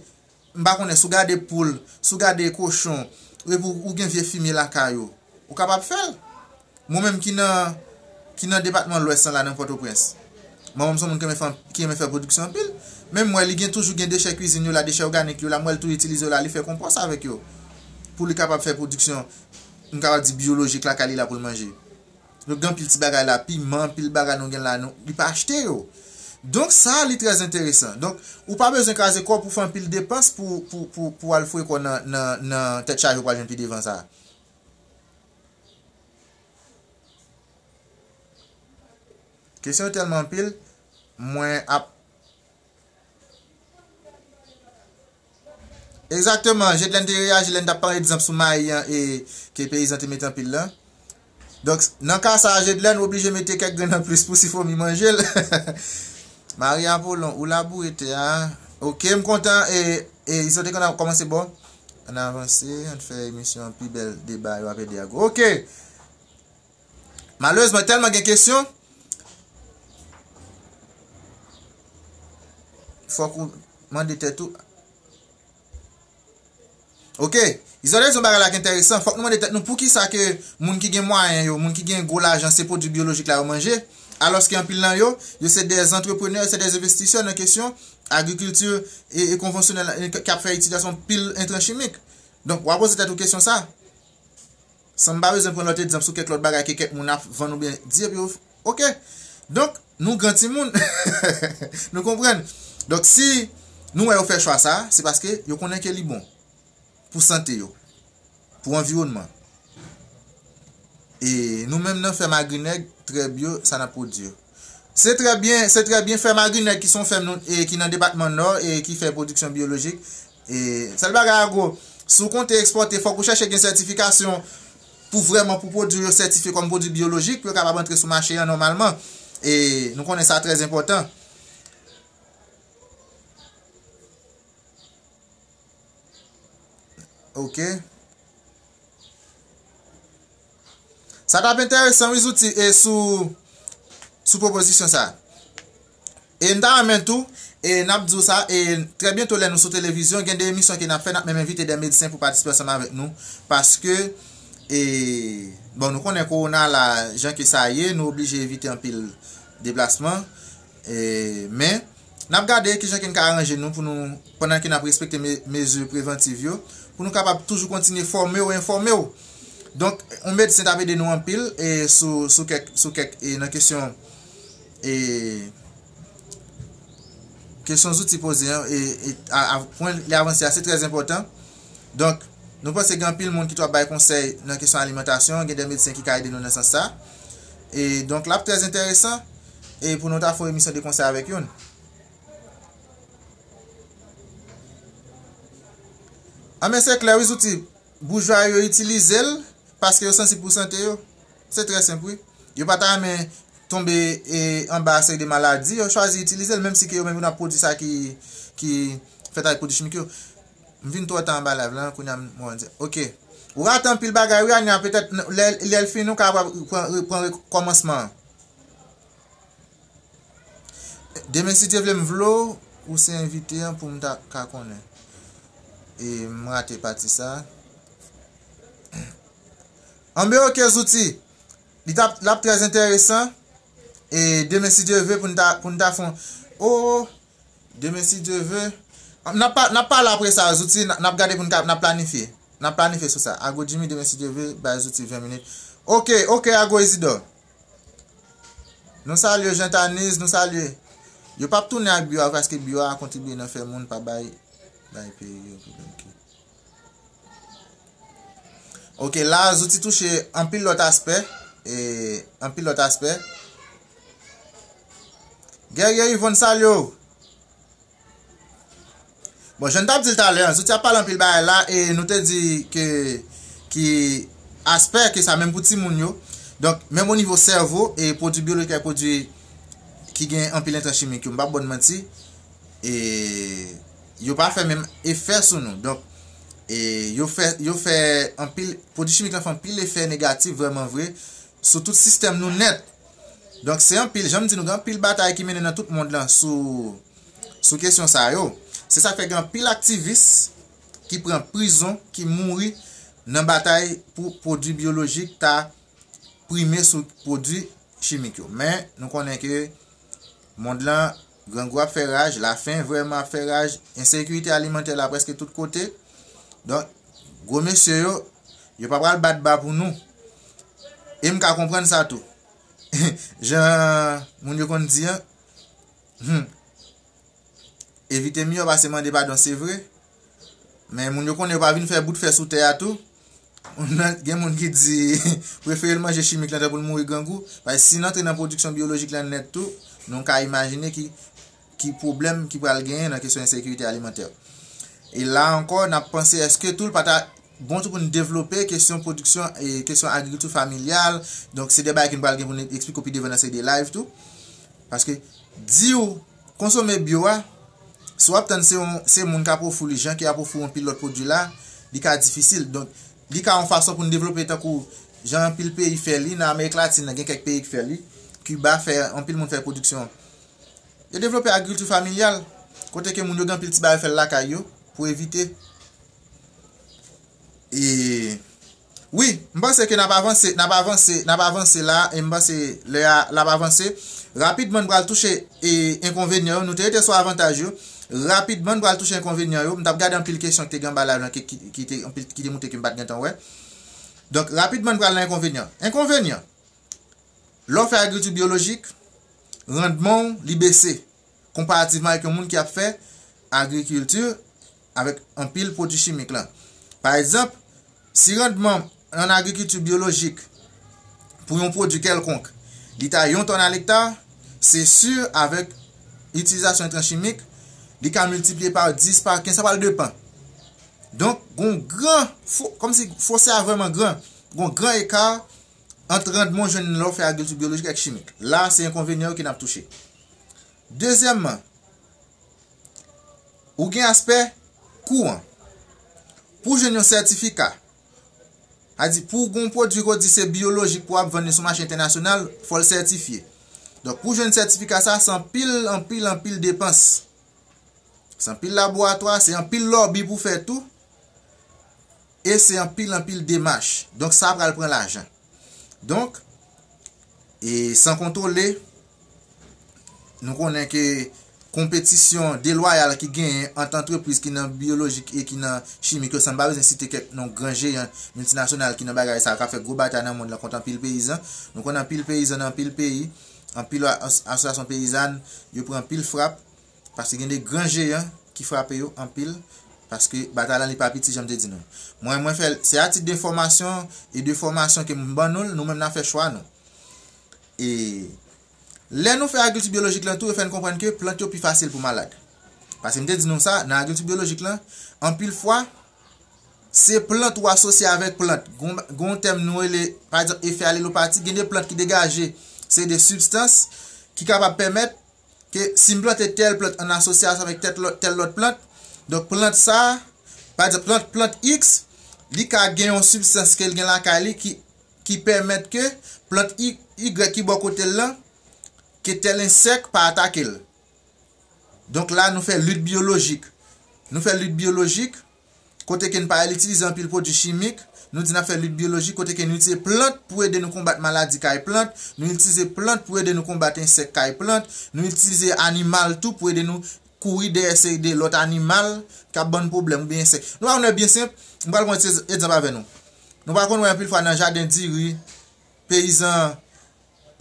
m pa konnen, si w gade poul, si w gade kochon, epi w, ou gen vye fimye lakay ou, ou kapab fè l. Mwen menm ki nan, ki nan depatman Lwès lan la, nan Pòtoprens. Manman m se yon moun ki renmen fè, ki renmen fè pwodiksyon anpil. Men m wè li gen toujou gen dechè kwizin yo la, dechè òganik yo la, m wè l tou itilize yo la, li fè konpòs avèk yo. Pou li kapab fè pwodiksyon, m kapab di byolojik lakay li la pou l manje. Donk gen anpil ti bagay la, piman, anpil bagay nou gen la, nou, li pa achte yo. Donk sa, li trè enteresan. Donk, ou pa bezwen kraze kò w pou fè anpil depans pou, pou, pou, pou al foure kò w nan, nan, nan tèt chaje ou pral jwenn pi devan sa. Kesyon yo tèlman anpil, mwen ap. Egzakteman, Jedlèn te reyaji lè n t ap pran egzanp sou mayi an e ke peyizan te mete anpil lan. Donk, nan ka sa a, Jedlèn oblije mete kèk grenn anplis pou si fomi manje l. Mari Apolon, ou laboure tè a. Ok, m kontan e, e Izo te konn ap kòmanse bon. Ann avanse, ann fè emisyon an pi bèl, deba yo ap ede a gwo. Ok. Malerezman, tèlman gen kesyon, fòk ou mande tèt ou. Ok, Izo te di yon bagay la ki enteresan, fòk nou mande tèt nou poukisa ke moun ki gen mwayen yo, moun ki gen gwo lajan, se pwodui byolojik la yo manje, alòske anpil nan yo, yo se de antreprenè, se de envestisè nan kesyon agrikilti e, e konvansyonèl, e k, k ap fè itilizasyon pil entran chimik. Donk, w a poze tèt ou kesyon sa. San m pa bezwen pran lòt egzanp sou kèk lòt bagay ke kèk moun ap vann oubyen di, epi yo, ok. Donk, nou gran timoun. Nou konprann. Donk, si nou wè yo fè chwa sa, se paske yo konnen ke li bon pou sante yo, pou anviwònman. E nou menm nan fèm Agrinèg, Trè byo, sa n ap pwodui yo. Se trè byen, se trè byen, fèm Agrinèg ki se yon fèm nou, e, ki nan depatman Nò e ki fè pwodiksyon biyolojik. E, sèl bagay Agro, si w konte ekspòte, fòk ou chèche gen sètifikasyon pou vrèman pou pwodui yo sètifye kòm pwodui biyolojik, pou yo kapab antre sou mache an nòmalman. E nou konnen sa trè enpòtan. Ok. Sa t ap enteresan, wi, Zouti, e sou, sou pwopozisyon sa. E m ta renmen tou, e n ap di w sa, e trè byento lè nou sou televizyon, gen de emisyon ke n ap fè, n ap menm envite de medsen pou patisipe ansanm avèk nou, paske, e, bon, nou konnen kowona la, jan ke sa ye, nou oblije evite anpil deplasman, e, men, n ap gade kijan ke n ka aranje nou pou nou, pandan ke n ap respekte me-, mezi prevantiv yo, pou nou kapab toujou kontinye fòme w, enfòme w. Donk, yon medsen t ap ede nou anpil, e sou, sou kèk, sou kèk, e nan kesyon, e kesyon Zouti poze an, e, e a, a, pwen li avanse a, se trè enpòtan. Donk, nou panse gen anpil moun ki t ap bay konsèy nan kesyon alimantasyon, gen de medsen ki ka ede nou nan sans sa. E donk, l ap trè enteresan, e pou nou ta fè yon emisyon de konsèy avèk youn. Anben, se klè, wi, Zouti. Boujwa yo itilize l paske yo sansib pou sante yo. Se trè senp, wi. Yo pa ta renmen tonbe, e, anba seri de maladi, yo chwazi itilize l, menm si ke yo menm yo nan pwodui sa ki, ki fèt avèk pwodui chimik yo. M vin twò ta anba live la, kounye a m wè di, ok. Ou rate anpil bagay, wi, Ania, petèt, n-, lè, lè l fin, ou ka pran, pran rekòmansman an. Demen, si Dye vle, m vle w, ou se envite an pou m ta ka konnen. E m rate pati sa. Anben, ok, Zouti. Li t ap, l ap trè enteresan. E demen, si Dye vle, pou n ta, pou n ta fè yon, oh, demen, si Dye vle. N ap pa, n ap pale apre sa, Zouti, n, n ap gade pou n ka, n ap planifye. N ap planifye sou sa. Agro Jimmy, demen, si Dye vle, bay Zouti ven minit. Ok, ok, Agro Isidor. Nou salye Jean Taniz, nou salye. Yo p ap tounen ak Bio a, paske Bio a kontribye nan fè moun pa bay, bay peyi yo pwoblèm ki. Ok, la, Zouti touche anpil lòt aspè, e, anpil lòt aspè. Guerrier Yvonne, salye w. Bon, jan n t ap di l talè an, Zouti ap pale anpil bagay la, e nou te di ke, ki aspè ke sa menm pou timoun yo. Donk, menm o nivo sèvo, e pwodui biyolojik ak pwodui ki gen anpil entran chimik yo, m p ap ba w manti, e yo pa fè menm efè sou nou. Donk, e yo fè, yo fè anpil, pwodui chimik lan fè anpil efè negatif vrèman vre sou tout sistèm nou nèt. Donk, se anpil, jan m di nou, gen anpil batay ki mennen nan tout mond lan sou, sou kesyon sa yo. Se sa k fè gen anpil aktivis ki pran prizon, ki mouri nan batay pou pwodui biyolojik ta prime sou pwodui chimik yo. Men, nou konnen ke mond lan, grangou ap fè raj, lafen vrèman ap fè raj, ensekirite alimantè la prèske tout kote. Donk, gwo mesye yo, yo pa pral bat ba pou nou. E m ka konprann sa tou. Jan moun yo konn di an, hmm, evite miyò pase mande padon, se vre. Men moun yo konnen yo pa vin fè bout fè sou tè a tou. Gen moun ki di, prefere l manje chimik lan tanpri l mouri grangou. Paske si n antre nan pwodiksyon biyolojik lan nèt tou, nou ka imajine ki, ki pwoblèm ki pral genyen nan kesyon ensekirite alimantè. E la ankò, n ap panse èske tou l pa ta bon tou pou n devlope kesyon pwodiksyon e kesyon agrikilti familyal. Donk, se de bagay ke n pral gen pou n eksplike w pi devan nan seri de live tou. Paske di w konsome byo a, si w ap tann se yon, se moun k ap ofri w li jan ke y ap ofri w anpil lòt pwodui la, li ka difisil. Donk, li ka yon fason pou n devlope tankou jan anpil peyi fè li, nan Amerik Latin nan, gen kèk peyi k fè li. Kiba fè, anpil moun fè pwodiksyon. Yo devlope agrikilti familyal, kote ke moun yo gen anpil ti bagay yo fè l lakay yo, pou evite. E, wi, m panse ke n ap avanse, n ap avanse, n ap avanse la, e m panse lè a l ap avanse. Rapidman, n pral touche, e, enkonvenyan yo. Nou te rete sou avantaj yo. Rapidman, n pral touche enkonvenyan yo. M t ap gade anpil kesyon ki te gen anba live lan, ki, ki, ki te, anpil, ki te montre ke m pa t gentan wè. Donk, rapidman, n pral nan enkonvenyan. Enkonvenyan. Lè w fè agrikilti biyolojik, randman w, li bese, konparativman avèk yon moun ki ap fè agrikilti avèk anpil pwodui chimik lan. Pa egzanp, si randman an agrikilti biyolojik pou yon pwodui kèlkonk, Li ta yon tòn a lekta, se si avèk itilizasyon entran chimik, li ka miltipliye pa dis, pa kenz, sa pral depann. Donk, gon gran, fo- kòmsi fose a vrèman gran, gon gran eka ant randman w jwenn lè w fè agrikilti byolojik ak chimik. La, se enkonvenyan yo ke n ap touche. Dezyèmman, ou gen aspè kou an. Pou jwenn yon sètifika, sa di pou gon pwodui ke w di se byolojik pou w ap vann li sou mache entènasyonal, fò l sètifye. Donk, pou jwenn sètifika sa, se anpil, anpil, anpil depans. Se anpil laboratwa, se anpil lòbi pou fè tou. E se anpil, anpil demach. Donk, sa pral pran lajan. Donk, e san kontwole, nou konnen ke konpetisyon delwayal ki genyen ant antrepriz ki nan byolojik e ki nan chimik yo, san m pa bezwen site kèk non gran jeyan miltinasyonal ki nan bagay sa, k ap fè gwo batay nan mond lan kont anpil peyizan. Nou konnen anpil peyizan nan anpil peyi, anpil as- asosyasyon peyizàn, yo pran anpil frap, paske gen de gran jeyan ki frape yo anpil, paske batay lan li pa piti, jan m te di nou. Mwen, mwen fè l, se a tit de enfòmasyon e de fòmasyon ke m ban nou l, nou menm n a fè chwa nou. E lè nou fè agrikilti byolojik lan tou, yo fè n konprann ke plant yo pi fasil pou malad. Paske m te di nou sa, nan agrikilti byolojik lan, anpil fwa, se plant ou asosye avèk plant. Gon, gon tèm nou rele, pa egzanp, efè alelopati, gen de plant ki degaje, se de sibstans ki kapab pèmèt ke si m plante tèl plant an asosyasyon avèk tèl lòt, tèl lòt plant, donk plant sa, pa egzanp, plant, plant X, li ka gen yon sibstans ke l gen lakay li ki, ki pèmèt ke plant Y, Y ki bò kote l lan, ke tèl ensèk pa atake l. Donk la, nou fè lit byolojik. Nou fè lit byolojik, kote ke n pa al itilize anpil pwodui chimik, nou di n ap fè lit byolojik, kote ke nou itilize plant pou ede nou konbat maladi kay plant, nou itilize plant pou ede nou konbat ensèk kay plant, nou itilize animal tou pou ede nou kouri dèyè seri de lòt animal k ap ban n pwoblèm oubyen ensèk. Nou pa konn wè byen senp, m pral pran egzanp avè nou. Nou pa konn wè anpil fwa nan jaden diri, peyizan,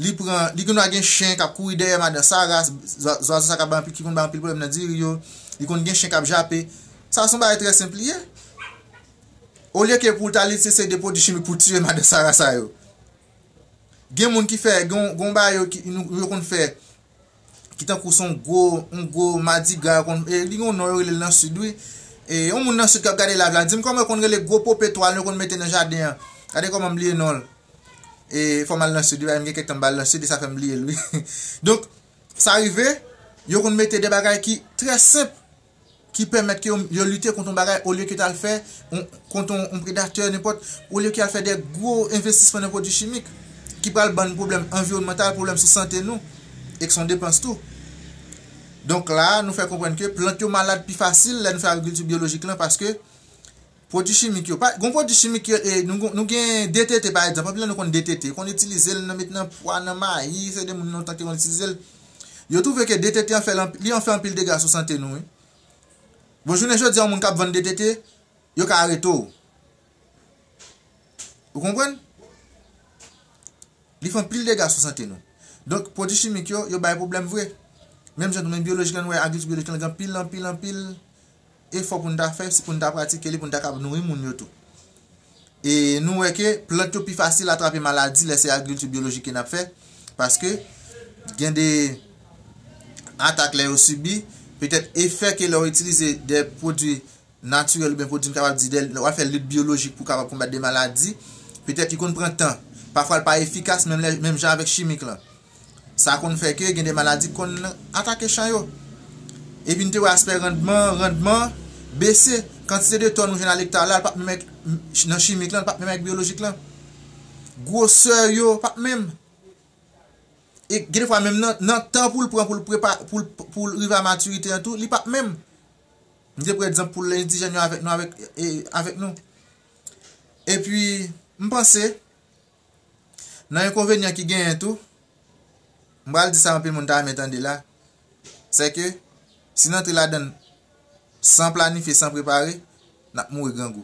li pran, li konn gen chen k ap kouri dèyè madan Sara, zwa- zwazo sa k ap bay anpil, ki konn bay anpil pwoblèm nan diri yo, li konn gen chen k ap jape. Sa se yon bagay trè senp li ye. Olye ke pou l ta al itilize de pwodui chimik pou tiye madan Sara sa yo. Gen moun ki fè, gen, gen bagay yo ki, nou, yo konn fè, ki tankou se yon gwo, yon gwo madigra, yo konn, e, li gen yon non yo rele l nan sid, wi. E, yon moun nan sid k ap gade live la, di m kòman yo konn rele gwo pope twal yo konn mete nan jaden an. Gade kòman m bliye non l. E, fò m al nan sid, wi, m gen kèk tan m pa al nan sid, e sa fè m bliye l, wi. Donk, sa rive, yo konn mete de bagay ki trè senp, ki pèmèt ke yo, yo lite kont yon bagay olye ke t al fè yon, kont yon, yon predatè, nenpòt, olye ke al fè de gwo envestisman nan pwodui chimik ki pral ban n pwoblèm anviwònmantal, pwoblèm sou sante nou, e k se yon depans tou. Donk la, nou fè konprann ke plant yo malad pi fasil lè nou fè agrikilti byolojik lan, paske pwodui chimik yo, pa, gon pwodui chimik yo, e, nou, nou gen D D T, pa egzanp, anpil nan nou konn D D T, yo konn itilize l nan met nan pwa, nan mayi, se de moun lontan ki konn itilize l. Yo twouve ke D D T an fè l anp- li an fè anpil dega sou sante nou, wi. Bon, jounen jodi a, yon moun k ap vann D D T, yo ka arete w. Ou konprann? Li fè anpil dega sou sante nou. Donk, pwodui chimik yo, yo bay pwoblèm vre. Menm jan nou menm byolojik lan, nou wè agrikilti byolojik lan gen anpil, anpil, anpil efò pou n ta fè, si pou n ta pratike li, pou n ta kapab nouri moun yo tou. E nou wè ke plant yo pi fasil atrape maladi lè se agrikilti byolojik ke n ap fè, paske gen de atak lè yo sibi, petèt efè ke lè w itilize de pwodui natirèl oubyen pwodui, m kapab di, de, w ap fè lit byolojik pou kapab konbat de maladi, petèt li konn pran tan. Pafwa l pa efikas menm lè, menm jan avèk chimik lan. Sa konn fè ke gen de maladi k konn atake chan yo. Epi n te wè aspè randman, randman bese. Kantite de tòn ou jwenn a lekta la, l p ap menm ak, nan chimik lan, l p ap menm ak byolojik lan. Gwosè yo p ap menm. E gen de fwa menm nan, nan tan pou l pran pou l prepa, pou l, pou l rive a matirite an tou, li p ap menm. M te pran egzanp poul endijèn yo avèk nou, avèk, e, avèk nou. Epi, m panse, nan enkonvenyan ki genyen tou, m pral di sa anpil moun ta renmen tande la, se ke si n antre ladan l san planifye, san prepare, n ap mouri grangou.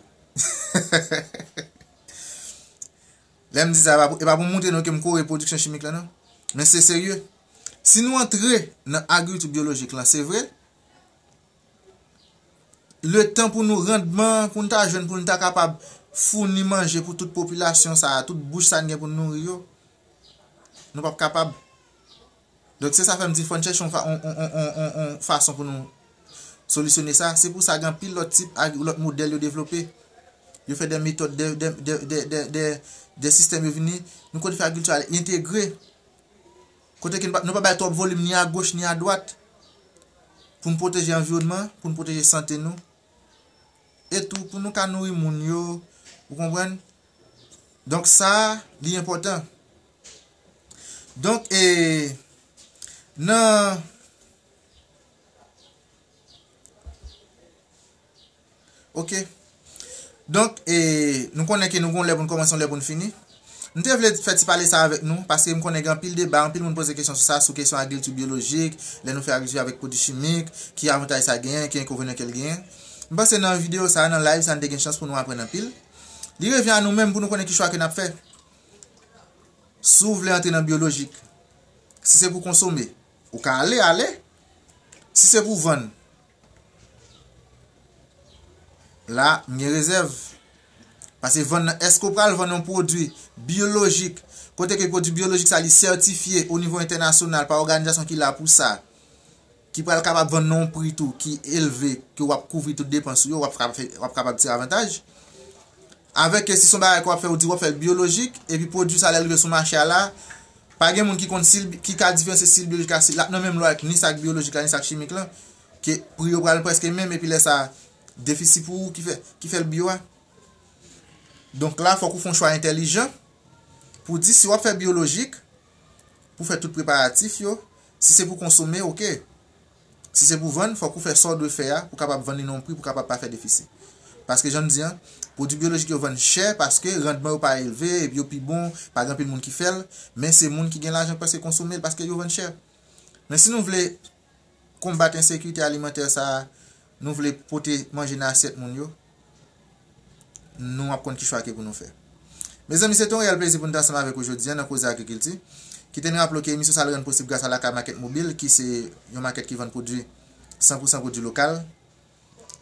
Lè m di sa, e pa pou, e pa pou m montre nou ke m kore pwodiksyon chimik lan, non. Men se serye. Si nou antre nan agrikilti byolojik lan, se vre, letan pou nou randman, pou n ta jwenn, pou n ta kapab founi manje pou tout popilasyon sa a, tout bouch sa n gen pou n nouri yo, nou p ap kapab. Donk, se sa fè m di fò n chèche yon fa- on- on- on- on- on- on fason pou nou solisyone sa. Se pou sa gen anpil lòt tip ak lòt modèl yo devlope. Yo fè de metòd, de, de, de, de, de, de, de sistèm yo vini. Nou konn fè agrikilti a entegre. Kote ke nou pa, nou pa bay twòp volim ni a goch ni a dwat. Pou n pwoteje anviwònman, pou n pwoteje sante nou. E tou, pou nou ka nouri moun yo, ou konprann? Donk sa, li enpòtan. Donk, e, nan, ok. Donk, e, nou konnen ke nou gon lè pou n kòmanse, yon lè pou n fini. M te vle fè ti pale sa avèk nou, paske m konnen gen anpil deba, anpil moun poze kesyon sou sa, sou kesyon agrikilti byolojik, lè nou fè agrikilti avèk pwodui chimik, ki avantaj sa genyen, ki enkonvenyan ke l genyen. M panse nan videyo sa, nan live sa, n te gen chans pou nou aprann anpil. Li revyen a nou menm pou nou konnen ki chwa ke n ap fè. Si w vle antre nan byolojik, si se pou konsome, ou ka ale, ale. Si se pou vann, la, m gen rezèv. Paske vann nan, èske w pral vann yon pwodui byolojik, kote ke pwodui byolojik sa li sètifye o nivo entènasyonal pa òganizasyon ki la pou sa, ki pral kapab vann nan yon pri tou ki elve, ke w ap kouvri tout depans ou yo, w ap kapab fè, w ap kapab tire avantaj. Avèk ke si se yon bagay ke w ap fè, ou di w ap fè l byolojik, epi pwodui sa lè l rive sou mache a la, pa gen moun ki konn si l, ki ka diferansye si l byolojik la, si l ap nan menm lwa ak ni sa k byolojik la, ni sa k chimik lan, ke pri yo pral prèske menm, epi lè sa, defisi pou ou ki fè, ki fè l byo a. Donk la, fòk ou fè yon chwa entèlijan pou di si w ap fè byolojik, pou fè tout preparatif yo, si se pou konsome, ok. Si se pou vann, fòk ou fè sa w dwe fè a, pou kapab vann li nan yon pri, pou kapab pa fè defisi. Paske jan m di an, pwodui byolojik yo vann chè, paske randman yo pa elve, epi yo pi bon, pa gen anpil moun ki fè l, men se moun ki gen lajan k prèske konsome l, paske yo vann chè. Men si nou vle konbat ensekirite alimantè sa a, nou vle pote manje nan asyèt moun yo, nou ap konn ki chwa ke pou nou fè. Mezanmi, se te yon reyèl plezi pou n te ansanm avèk ou jodi a nan Koze Agrikilti. Kite nou raple w ke emisyon sa a rann posib gras a Lakay Makèt Mobil, ki se yon makèt ki vann pwodui san pou san pwodui lokal.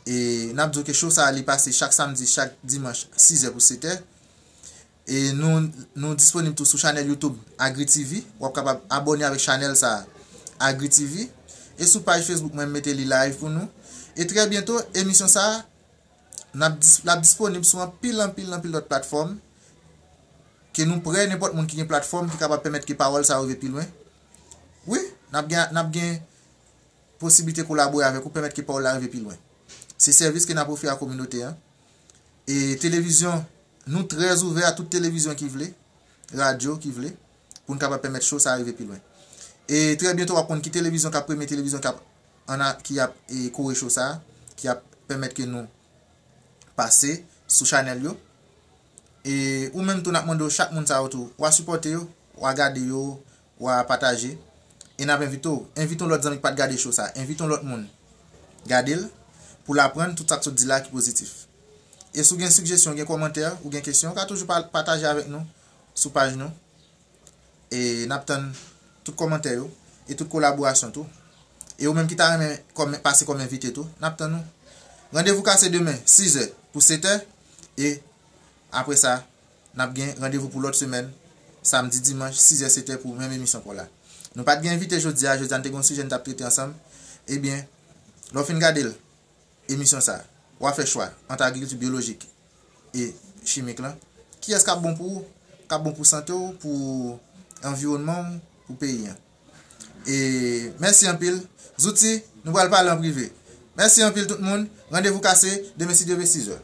E n ap di w ke show sa a, li pase chak samdi, chak dimanch, sizè pou setè. E nou, nou disponib tou sou chanèl YouTube Agri T V. W ap kapab abòne avèk chanèl sa a, Agri T V. E sou paj Facebook mwen, m mete li live pou nou. E trè byento, emisyon sa a, n ap dis-, l ap disponib sou anpil, anpil, anpil lòt platfòm. Ke nou prè, nenpòt moun ki gen platfòm ki kapab pèmèt ke pawòl sa a rive pi lwen. Wi, n ap gen, n ap gen posiblite kolabore avèk ou, pèmèt ke pawòl la rive pi lwen. Se sèvis ke n ap ofri a kominote an. E televizyon, nou trè ouvè a tout televizyon ki vle, radyo ki vle, pou n kapab pèmèt show sa a rive pi lwen. E trè byento, w ap konn ki televizyon k ap premye televizyon k ap, ann a, ki ap, e, kore show sa a, ki ap pèmèt ke nou pase sou chanèl yo. E ou menm tou, n ap mande w, chak moun sa yo tou, w a sipòte yo, w a gade yo, w a pataje. E n ap envite w, envite yon lòt zanmi ki pa t gade show sa, envite yon lòt moun gade l, pou l aprann tout sa k sot di la ki pozitif. E si w gen sigjesyon, gen kòmantè, ou gen kesyon, ou ka toujou pa-, pataje avèk nou sou paj nou. E n ap tann tout kòmantè yo e tout kolaborasyon tou. E ou menm ki ta renmen kòm, pase kòm envite tou, n ap tann ou. Randevou kase demen, sizè pou setè. E apre sa, n ap gen randevou pou lòt semèn, samdi, dimanch, sizè, setè pou menm emisyon pa w la. Nou pa t gen envite jodi a, jodi a n te gen yon sijè n t ap trete ansanm. Ebyen, lè w fin gade l, emisyon sa a, w a fè chwa ant agrikilti byolojik e chimik lan. Kiyès k ap bon pou ou, k ap bon pou sante w, pou anviwònman w, pou peyi an? E mèsi anpil. Zouti, nou pral pale an prive. Mèsi anpil tout moun. Randevou kase demen si Dye vle sizè.